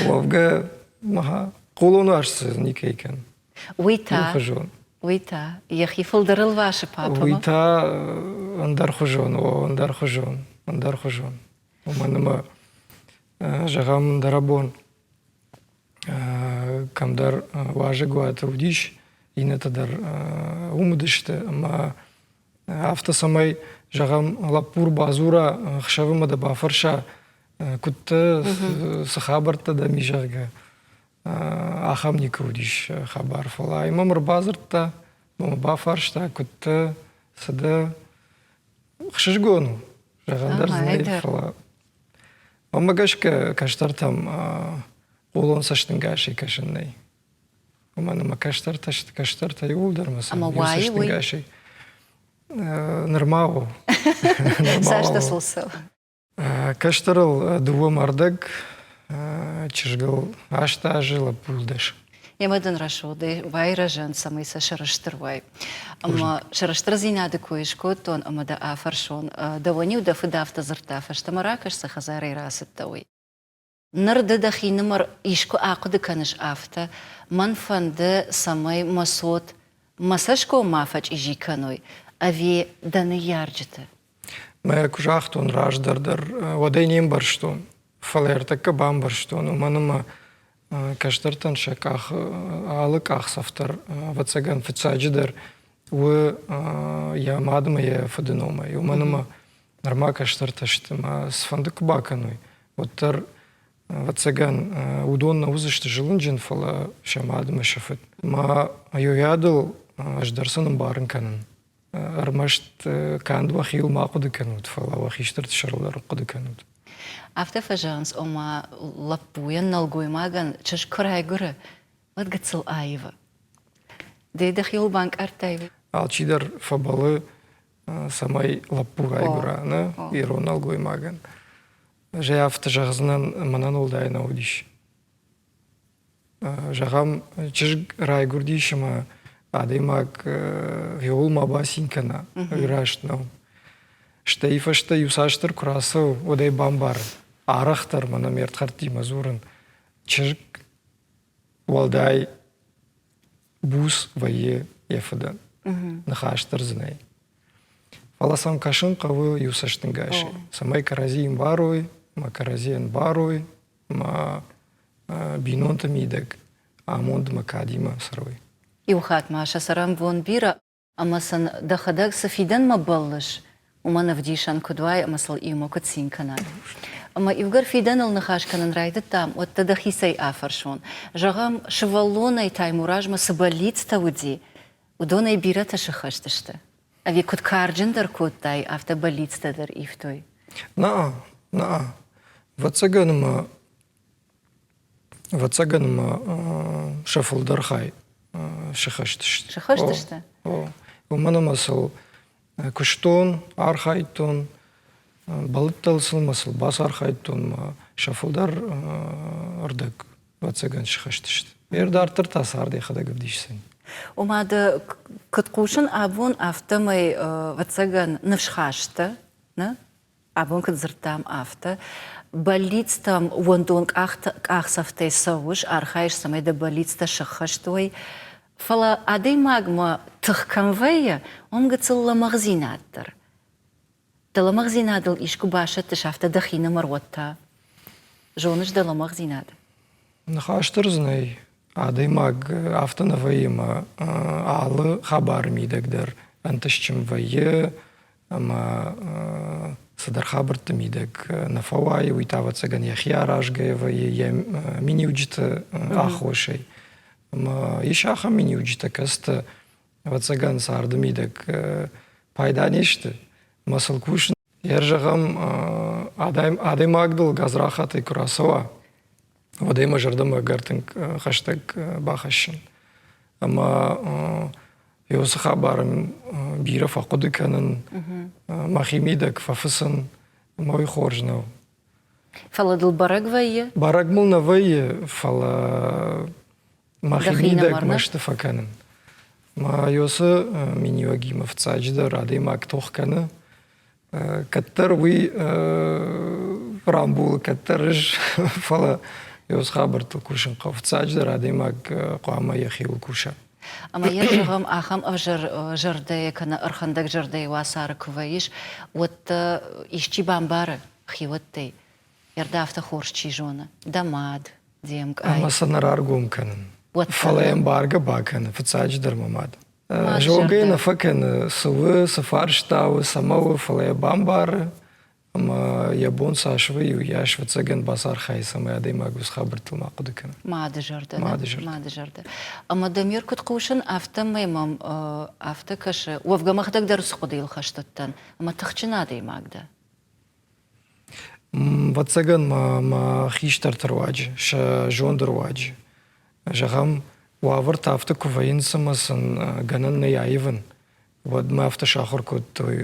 уӕвгӕ, аха, хъулон уарзт дзы никӕй кӕн. Уый та, уый та, йӕхи фылдӕр ӕлвасы папӕмӕ. Уый та ӕндӕрхуызон, о, ӕндӕрхуызон, ӕндӕрхуызон. Уымӕн ӕмӕ, зӕгъӕм, ӕндӕрӕбон кӕмдӕр уазӕгуаты уыдис, иннӕтӕ дӕр уым уыдысты ӕмӕ афтӕ цӕмӕй, зӕгъӕм, лӕппу ӕрбадзура, ӕхсӕвы мӕ дӕ бафӕрса, Куыдтӕ, цы хабӕрттӕ дӕм и, зӕгъгӕ, ахӕм никуы уыдис хабар. Фӕлӕ ай мӕм ӕрбадзырдта, мӕ бафарста, куыдтӕ, цы дӕ. Ӕхсызгон у, зӕгъӕн дӕр дзы нӕй, фӕлӕ мӕнмӕ гӕсгӕ кӕстӕртӕм хъулон цӕстӕнгасӕй кӕсын нӕй. Уымӕн ӕмӕ кӕстӕртӕ сты кӕстӕртӕ иууылдӕр мӕ сӕ иу цӕстӕнгасӕй. Нырма у. Цастӕ сыл цӕуы? Кӕстӕрыл дыууӕ мӕрдӕг, чызгыл 8 азы, лӕппуйыл 10. Емӕ дын рӕсугъдӕй байрӕзӕн, цӕмӕй сӕ сӕрыстыр уай. Ӕмӕ сӕрыстырдзинады кой скодтон ӕмӕ дӕ афӕрсон, дӕуӕн-иу дӕ фыд афтӕ дзырдта, фӕстӕмӕ ракӕс, цы хӕдзарӕй рацыдтӕ, уый. Ныр ды дӕхинымӕр искуы ахъуыды кӕныс афтӕ, мӕн фӕнды, цӕмӕй мӕ цот мӕ цӕсгом ма фӕчъизи кӕной, ӕви дӕ ныййарджыты? Мӕ куы загътон раздӕр дӕр, уӕд ӕй не мбӕрстон, фӕлӕ ӕртӕккӕ бамбӕрстон, уымӕн ӕмӕ кӕстӕртӕн сӕ къах, алы къахдзӕф дӕр, ӕвӕццӕгӕн, фыццаджыдӕр у йӕ мад ӕмӕ йӕ фыды номӕй, уымӕн ӕмӕ нырма кӕстӕртӕ сты ӕмӕ цыфӕнды куы бакӕной, уӕддӕр, ӕвӕццӕгӕн, уыдон нӕ уыдзысты зылынджын, фӕлӕ сӕ мад ӕмӕ сӕ фыд. Мӕ йойадыл ӕз дӕр сын ӕмбарын кӕнын. Ӕрмӕст канд уӕхиуыл ма хъуыды кӕнут, фӕлӕ уӕ хистӕрты сӕрыл дӕр хъуыды кӕнут. Афтӕ фӕзӕгъынц, ома лӕппуйӕн, нӕлгоймагӕн чызг куы райгуыры, уӕд гыццыл аивы. Ды дӕхиуыл банкъардтай? Алчидӕр фӕбӕлы, цӕмӕй лӕппу райгуыра, нӕ ирон нӕлгоймагӕн. Ӕз ӕй афтӕ зӕгъдзынӕн, мӕнӕн уӕлдай нӕ уыдис. Зӕгъӕм, чызг райгуырдис ӕмӕ адӕймаг гъеуыл ма бацин кӕна, уый раст нӕу. Стӕй фӕстӕ иуцасдӕр куы рацӕуы, уӕд ӕй бамбары. Арӕхдӕр мӕнӕ ме рдхӕрдтимӕ дзурын, чызг уӕлдай буц вӕййы йӕ фыдӕн. Ныхас дӕр дзы нӕй. Фӕлӕ сӕм кӕсын хъӕуы иу цӕстӕнгасӕй, цӕмӕй кӕрӕдзийы ӕмбарой, ӕмӕ кӕрӕдзийӕн барой, ӕмӕ бинонты мидӕг амондмӕ кадимӕ цӕрой. Иу хатт ма сӕ цӕрӕнбон бирӕ ӕмӕ сын дӕхӕдӕг цы фидӕнмӕ бӕллыс, уымӕн ӕвдисӕн куыд уай ӕмӕ сыл иумӕ куыд цин кӕнат. Ӕмӕ иугӕр фидӕныл ныхас кӕнын райдыдтам, уӕд дӕ дӕхицӕй афӕрсон. Зӕгъӕм, сывӕллонӕй Таймуразмӕ цы бӕллицтӕ уыди, уыдонӕй бирӕтӕ сыххӕст сты? Ӕви куыд карджындӕр кодтай, афтӕ бӕллицтӕ дӕр ивтой? Нӕ, нӕ. Ӕвӕццӕгӕн ӕмӕ ӕвӕццӕгӕн ӕмӕ сӕ фылдӕр хай сыххӕст сты. Сыххӕст сты? О, уымӕн ӕмӕ сыл куыстон, архайдтон, бӕллыдтӕн сыл мӕ сыл бацархайдтон мӕ сӕ фылдӕр ӕрдӕг ӕвӕццӕгӕн сыххӕст сты. Ме дарддӕр та цард йӕхӕдӕг ӕвдисдзӕн. Ома дӕ куыд хъусын абон, афтӕмӕй, ӕвӕццӕгӕн, ныфсхаст дӕ, нӕ? Абон куыд дзырдтам, афтӕ. Бӕллицтӕм уӕндон къахдзӕфтӕй цӕуыс, архайыс, цӕмӕй дӕ бӕллицтӕ сыххӕст уой. Фӕлӕ адӕймагмӕ тых кӕм вӕййы, уым гыццыл лӕмӕгъдзинад дӕр. Дӕ лӕмӕгъдзинадыл искуы басӕттыс, афтӕ дӕхинымӕр уӕд та? Зоныс дӕ лӕмӕгъдзинад? Ныхас дӕр дзы нӕй. Адӕймаг афтӕ нӕ вӕййы ӕмӕ алы хабары мидӕг дӕр ӕнтыстджын вӕййы ӕмӕ цыдӕр хабӕртты мидӕг нӕ фӕуайы, уый та, ӕвӕццӕгӕн, йӕхи аразгӕ вӕййы йӕ миниуджыты аххосӕй. Ӕмӕ ис ахӕм миниуджытӕ, кӕцытӕ ӕвӕццӕгӕн, царды мидӕг пайда не сты. Ӕмӕ сыл кусын. Йӕ зӕгъӕм, адӕймаг дыл гадзрахатӕй куы рацӕуа, уӕд ӕй мӕ зӕрдӕмӕ ӕгӕр тынг хӕстӕг бахӕссын. Ӕмӕ уыцы хабар бирӕ фӕхъуыды кӕнын, мӕхи мидӕг фӕфыцын, ӕмӕ уый хорз нӕу. Фӕлӕ дыл бӕрӕг вӕййы? Бӕрӕг мыл нӕ вӕййы, фӕлӕ мӕхимидӕг мӕсты фӕкӕнын. Мӕ уыцы миниуӕгимӕ фыццаджыдӕр адӕймаг тох кӕны. Кӕддӕр уый рамбулы, кӕддӕр ӕз, фӕлӕ уыцы хабӕрттыл кусын хъӕуы. Фыццаджыдӕр адӕймаг хъуамӕ йӕхиуыл куса. Ӕмӕ йӕ зӕгъӕм, ахӕм ӕвзӕр зӕрдӕйы кӕнӕ ӕрхӕндӕг зӕрдӕйы уацары куы вӕййыс, уӕд дӕ исчи бамбары хиуӕттӕй, Йӕ афтӕ хорз чи зоны, дӕ мад, де мкъай. Ӕмӕ сӕ нӕ раргом кӕнын. Фӕлӕ ӕмбаргӕ бакӕны, фыццаджыдӕр мӕ мад. Зонгӕ нӕ фӕкӕны, цы у, цы фарста у, цӕмӕ у, фӕлӕ йӕ бамбары. Ӕмӕ йӕ бон цас вӕййы, уыйас ӕвӕццӕгӕн бацархайы, цӕмӕй адӕймаг уыцы хабӕрттыл ма хъуыды кӕна. Мады зӕрдӕ. Мады зӕрдӕ. Мады зӕрдӕ. Ӕмӕ Дамир куыд хъусын, афтӕмӕй мӕм афтӕ кӕсы, уӕвгӕ мӕхӕдӕг дӕр уыцы хъуыдыйыл хӕст уыдтӕн, ӕмӕ тыхджын адӕймаг дӕ. Ӕвӕццӕгӕн ма мӕ хистӕрты руаджы, сӕ зонды руаджы. Зӕгъӕм, уавӕртӕ афтӕ куы вӕййынц ӕмӕ сын гӕнӕн нӕй аивын, уӕд мӕ афтӕ сахуыр кодтой,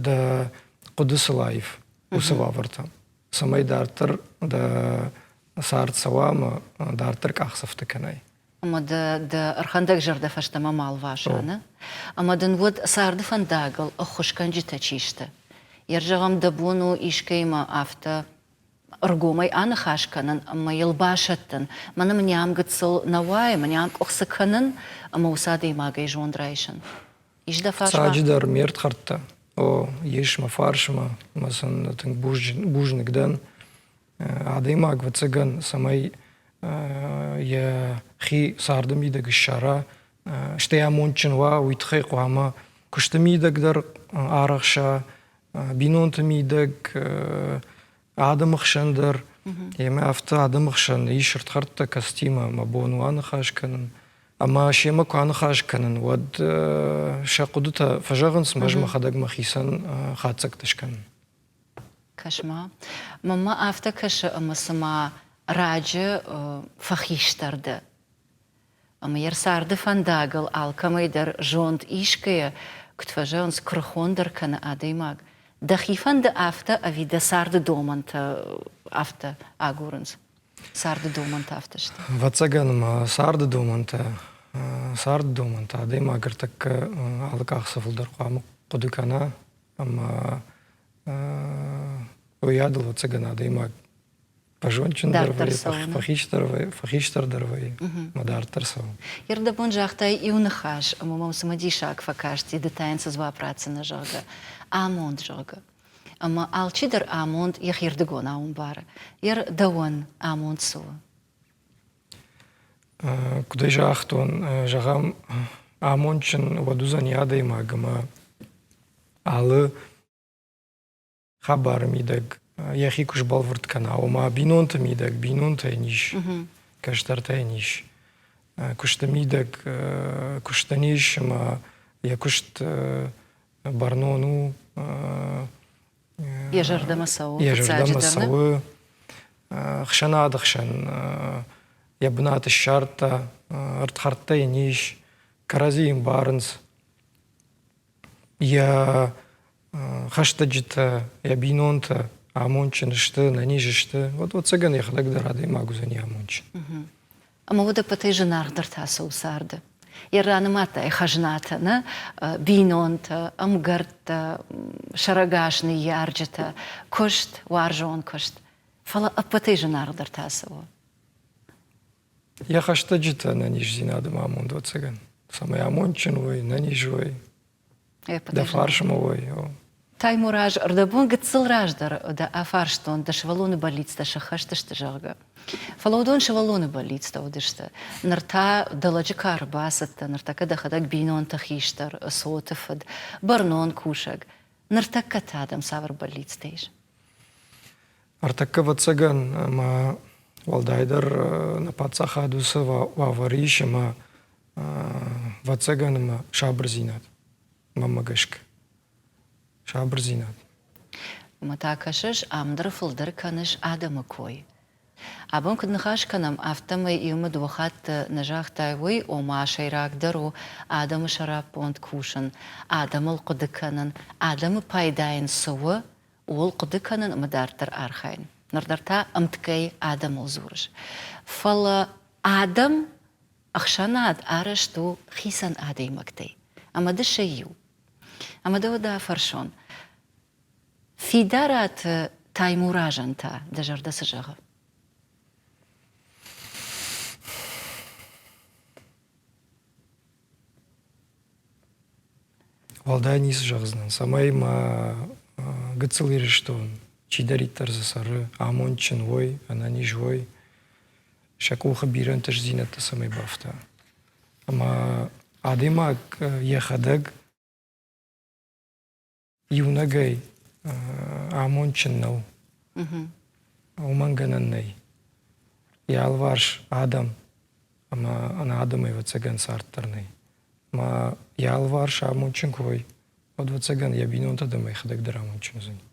дӕ хъуыды сыл аив уыцы уавӕртӕм, цӕмӕй дарддӕр дӕ цард цӕуа ӕмӕ дарддӕр къахдзӕфтӕ кӕнай. Ӕмӕ дӕ дӕ ӕрхӕндӕг зӕрдӕ фӕстӕмӕ ма лваса, нӕ? Ӕмӕ дын уӕд царды фӕндагыл ӕххуысгӕнджытӕ чи сты? Йе зӕгъӕм, дӕ бон у искӕимӕ афтӕ ӕргомӕй аныхас кӕнын ӕмӕ йыл басӕттын, мӕнӕ мын ам гыццыл нӕ уайы, мӕнӕ ам къуыхцы кӕнын, ӕмӕ уыцы адӕймагӕй зонд райсын. Ис дӕ фарсмӕ? Фыццаджыдӕр ме рдхӕрдтӕ. О, ис мӕ фарсмӕ, ӕмӕ сын тынг бузныг дӕн. Адӕймаг, ӕвӕццӕгӕн, цӕмӕй йӕхи царды мидӕг ссара, стӕй амондджын уа, уый тыххӕй хъуамӕ куысты мидӕг дӕр арӕхса, бинонты мидӕг, адӕмы хсӕн дӕр. Ӕмӕ афтӕ адӕмы хсӕн ис ӕрдхӕрдтӕ, кӕцытимӕ мӕ бон у аныхас кӕнын. Ӕмӕ семӕ куы аныхас кӕнын, уӕд сӕ хъуыдытӕ фӕзӕгъынц, ӕз мӕхӕдӕг мӕхицӕн хатдзӕгтӕ скӕнын. Кӕс-ма, мӕнмӕ афтӕ кӕсы, ӕмӕ цыма раджы фӕхистӕр дӕ. Ӕмӕ йе рцарды фӕндагыл алкӕмӕй дӕр зонд исгӕйӕ, куыд фӕзӕгъынц, куырыхондӕр кӕны адӕймаг. Дӕхи фӕнды афтӕ ӕви дӕ царды домӕнтӕ афтӕ агурынц? Царды домӕнтӕ афтӕ сты? Ӕвӕццӕгӕн ма царды домӕнтӕ, царды домӕнтӕ адӕймаг ӕртӕккӕ алы къахдзӕфыл дӕр хъуамӕ хъуыды кӕна ӕмӕ уыйадыл ӕвӕццӕгӕн адӕймаг фӕзондджындӕр вӕййы, фӕхистӕрдӕр вӕййы ӕмӕ дарддӕр цӕуы. Ӕрдӕбон загътай иу ныхас, ӕмӕ мӕм цымыдисаг фӕкасти, ды та йын цы дзуапп ратдзынӕ, зӕгъгӕ. Амонд, зӕгъгӕ. Ӕмӕ алчидӕр амонд йӕхирдыгонау ӕмбары. Ер дӕуӕн амонд цы у? Куыд ӕй загътон, зӕгъӕм, амондджын уӕд уыдзӕни адӕймаг ӕмӕ алы хабары мидӕг йӕхи куы сбӕлвырд кӕна, ома бинонты мидӕг бинонтӕ йын ис, кӕстӕртӕ йын ис, куысты мидӕг куыстӕн ис ӕмӕ йӕ куыст бӕрнон у. Йӕ зӕрдӕмӕ цӕуы. Йӕ зӕрдӕмӕ цӕуы. Ӕхсӕнады хсӕн йӕ бынат ссардта, ӕрдхӕрдтӕ йын ис, кӕрӕдзи йын барынц. Йӕ хӕстӕджытӕ, йӕ бинонтӕ амондджын сты, нӕниз сты, уӕд ӕвӕццӕгӕн йӕхӕдӕг дӕр адӕймаг уыдзӕни амондджын. Ӕмӕ уӕд ӕппӕтӕй зынаргъдӕр та цы у царды? Йӕ ранымадтай хӕзнатӕ, нӕ? Бинонтӕ, ӕмгӕрттӕ, сӕрӕгас ныййарджытӕ, куыст, уарзон куыст. Фӕлӕ ӕппӕтӕй зынаргъдӕр та цы у? Йӕ хӕстӕджытӕ нӕниздзинады ма амонд, ӕвӕццӕгӕн. Цӕмӕй амондджын уой, нӕниз уой, дӕ фарсмӕ уой. Таймураз, ӕрдӕбон гыццыл раздӕр дӕ афарстон, дӕ сывӕллоны бӕллицтӕ сӕххӕст сты, зӕгъгӕ. Фӕлӕ уыдон сывӕллоны бӕллицтӕ уыдысты. Ныр та дӕ лӕджы кары бацыдтӕ, ныртӕккӕ дӕхӕдӕг бинонты хистӕр, цоты фыд, бӕрнон кусӕг. Ныртӕккӕ та дӕм цавӕр бӕллицтӕ ис? Ӕртӕккӕ, ӕвӕццӕгӕн, ӕмӕ уӕлдайдӕр нӕ паддзахад уыцы уавӕры ис, ӕмӕ ӕвӕццӕгӕн ӕмӕ сабырдзинад, мӕнмӕ гӕсгӕ. Сабырдзинад. Ӕмӕ та кӕсыс, ам дӕр фылдӕр кӕныс адӕмы кой. Абон куыд ныхас кӕнӕм, афтӕмӕй иумӕ дыууӕ хатты нӕ загътай уый, ома сӕйрагдӕр у адӕмы сӕраппонд кусын, адӕмыл хъуыды кӕнын, адӕмы пайдайӕн цы у, ууыл хъуыды кӕнын ӕмӕ дарддӕр архайын. Ныр дӕр та ӕмткӕй адӕмыл дзурыс. Фӕлӕ адӕм, ӕхсӕнад арӕзт у хицӕн адӕймӕгтӕй. Ӕмӕ ды сӕ иу. Ӕмӕ дӕ уӕдӕ афӕрсон, Фидараты Таймуразӕн та дӕ зӕрдӕ цы зӕгъы? Уӕлдай ницы зӕгъдзынӕн, цӕмӕй мӕ гыццыл Ирыстон, чидӕриддӕр дзы цӕры, амондджын уой, ӕнӕниз уой, сӕ къухы бирӕ ӕнтыстдзинӕдтӕ цӕмӕй бафта. Ӕмӕ адӕймаг йӕхӕдӕг иунӕгӕй амондджын нӕу. Уымӕн гӕнӕн нӕй. Йӕ алыварс адӕм ӕмӕ ӕнӕ адӕмӕй ӕвӕццӕгӕн цард дӕр нӕй. Ӕмӕ йӕ алыварс амондджын куы уой, уӕд ӕвӕццӕгӕн йӕ бинонтӕ дӕр ӕмӕ йӕхӕдӕг дӕр амондджын уыдзӕни.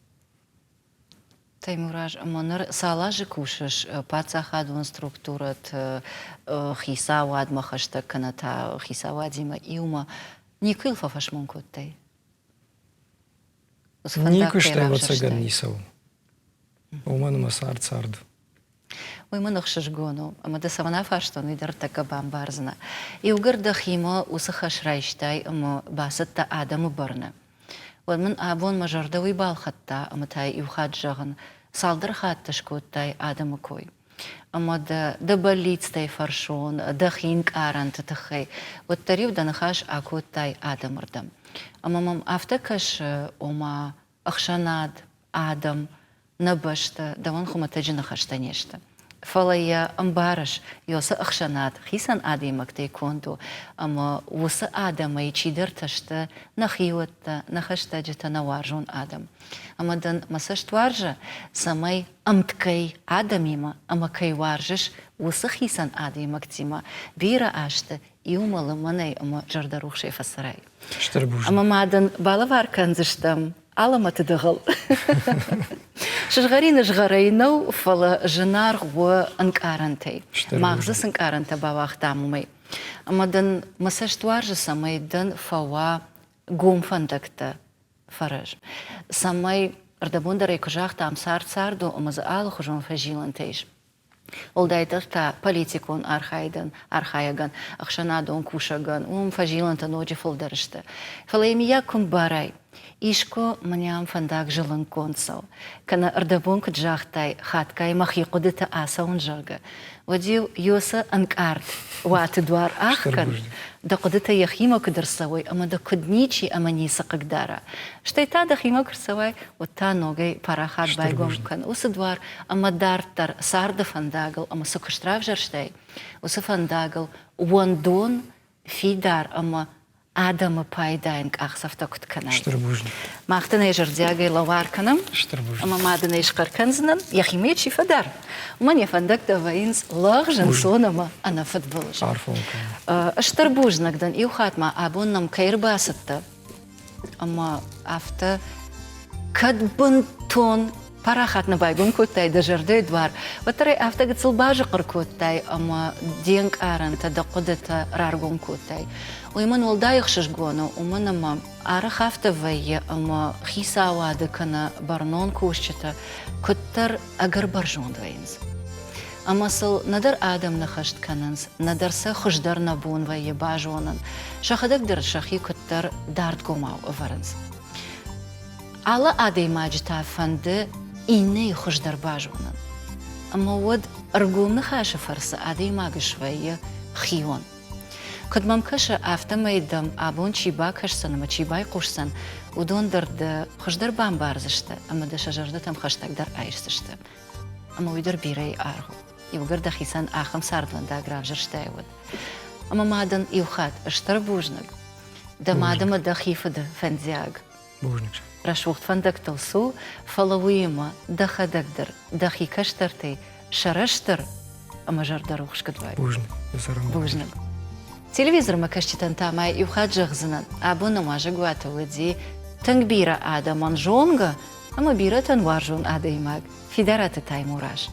Таймураз, ӕмӕ ныр цал азы кусыс паддзахадон структурӕты хицауадмӕ хӕстӕг кӕнӕ та хицауадимӕ иумӕ? Никуы йыл фӕфӕсмон кодтай? Уыцы фӕндаг Никуы кӕй стӕй ӕвӕццӕгӕн равзӕрстай? ницӕуыл. Уымӕн ӕмӕ цард цард. Уый мын ӕхсызгон у, ӕмӕ дӕ цӕмӕн афарстон, уый дӕр тӕккӕ бамбардзынӕ. Иугӕр дӕхимӕ уыцы хӕс райстай ӕмӕ бацыдтӕ адӕмы бӕрны, уӕд мын абон мӕ зӕрдӕ уый балхӕдта ӕмӕ та иу хатт зӕгъын, цалдӕр хатты скодтай адӕмы кой. Ӕмӕ дӕ дӕ бӕллицтӕй фӕрсон, дӕхи нкъарӕнты тыххӕй, уӕддӕр-иу дӕ ныхас акодтай адӕмырдӕм. Ӕмӕ мӕм афтӕ кӕсы, ома ӕхсӕнад, адӕм, нӕ бӕстӕ дӕуӕн хуымӕтӕджы ныхӕстӕ не сты. Фӕлӕ йӕ ӕмбарыс, Йосы ӕхсӕнад хицӕн адӕймӕгтӕй конд у, ӕмӕ уыцы адӕмӕй чидӕртӕ сты нӕ хиуӕттӕ, нӕ хӕстӕджытӕ, нӕ уарзон адӕм. Ӕмӕ дын мӕ цӕст уарзы, цӕмӕй ӕмткӕй адӕмимӕ ӕмӕ кӕй уарзыс, уыцы хицӕн адӕймӕгтимӕ бирӕ азты иумӕ лымӕнӕй ӕмӕ зӕрдӕрухсӕй фӕцӕрай. Стыр бузныг. Ӕмӕ ма дын балӕвар кӕндзыстӕм алӕмӕты дыгъыл. Сызгъӕрины згъӕрӕй нӕу, фӕлӕ зынаргъ у ӕнкъарӕнтӕй. Мах дзы цы ӕнкъарӕнтӕ бауагътам, уымӕй. Ӕмӕ дын мӕ цӕст уарзы, цӕмӕй дын фӕуа гом фӕндӕгтӕ фӕрӕз. Цӕмӕй, ӕрдӕбон дӕр ӕй куы загътам, цард цард у ӕмӕ дзы алыхуызон фӕзилӕнтӕ ис. Уӕлдайдӕр та политикон архайдӕн, архайӕгӕн, ӕхсӕнадон кусӕгӕн, уым фӕзилӕнтӕ ноджы фылдӕр сты. Фӕлӕ йӕ миййаг куы мбарай, искуы мӕнӕ ам фӕндаг зылынггонд цӕуы, кӕнӕ ӕрдӕбон куыд загътай, хатгай мӕхи хъуыдыты ацӕуын, зӕгъгӕ, уӕд-иу Йосы ӕнкъард уаты дуар ӕхгӕн, дӕ хъуыдытӕ йӕхимӕ куыд ӕрцӕуой ӕмӕ дӕ куыд ничи ӕмӕ ницы хъыгдара. Стӕй та дӕхимӕ куы рцӕуай, уӕд та ногӕй парахат байгом кӕн уыцы дуар ӕмӕ дарддӕр царды фӕндагыл ӕмӕ цы куыст равзӕрстай, уыцы фӕндагыл уӕндон, фидар ӕмӕ адӕмы пайдайӕн къахдзӕфтӕ куыд кӕнай. Стыр бузныг. Мах дын ӕй зӕрдиагӕй лӕвар кӕнӕм. Стыр бузныг. Ӕмӕ ма дын ӕй схъӕр кӕндзынӕн, йӕхимӕ чи фӕдар, уымӕн йӕ фӕндӕгтӕ вӕййынц лӕгъз, ӕнцон ӕмӕ ӕнӕфыдбылыз. Арфӕ уын кӕнын. Стыр бузныг дын, иу хатт ма абон нӕм кӕй ӕрбацыдтӕ, ӕмӕ афтӕ кӕд бынтон парахат нӕ байгом кодтай дӕ зӕрдӕйы дуар, уӕддӕр ӕй афтӕ гыццыл базыхъхъыр кодтай ӕмӕ де нкъарӕнтӕ, дӕ хъуыдытӕ раргом кодтай. Уый мын уӕлдай ӕхсызгон у, уымӕн ӕмӕ арӕх афтӕ вӕййы, ӕмӕ хицауады кӕнӕ бӕрнон кусджытӕ куыддӕр ӕгӕр бӕрзонд вӕййынц. Ӕмӕ сыл нӕдӕр адӕм ныхӕст кӕнынц, нӕдӕр сӕ хуыздӕр нӕ бон вӕййы базонын, сӕхӕдӕг дӕр сӕхи куыддӕр дардгомау ӕвӕрынц. Алы адӕймаджы та фӕнды иннӕйы хуыздӕр базонын. Ӕмӕ уӕд ӕргом ныхасы фӕрцы адӕймаг свӕййы хион. Куыд мӕм кӕсы, афтӕмӕй дӕм абон чи бакӕсдзӕн ӕмӕ чи байхъусдзӕн, уыдон дӕр дӕ хуыздӕр бамбардзысты ӕмӕ дӕ сӕ зӕрдӕтӕм хӕстӕгдӕр айсдзысты. Ӕмӕ уый дӕр бирӕйы аргъ у. Иугӕр дӕхицӕн ахӕм цардвӕндаг равзӕрстай, уӕд. Ӕмӕ ма дын иу хатт стыр бузныг. Дӕ мад ӕмӕ дӕхи фыды фӕндиаг. Бузныг. Рӕсугъд фӕндӕгтыл цу, фӕлӕ уыимӕ дӕхӕдӕг дӕр дӕхи кӕстӕртӕй сӕрыстыр ӕмӕ зӕрдӕрухс куыд уай. Бузныг. Бузныг. Телевизормӕ кӕсджытӕн та ма иу хатт зӕгъдзынӕн, абон нӕ уазӕгуаты уыди тынг бирӕ адӕмӕн зонгӕ ӕмӕ бирӕтӕн уарзон адӕймаг Фидараты Таймураз.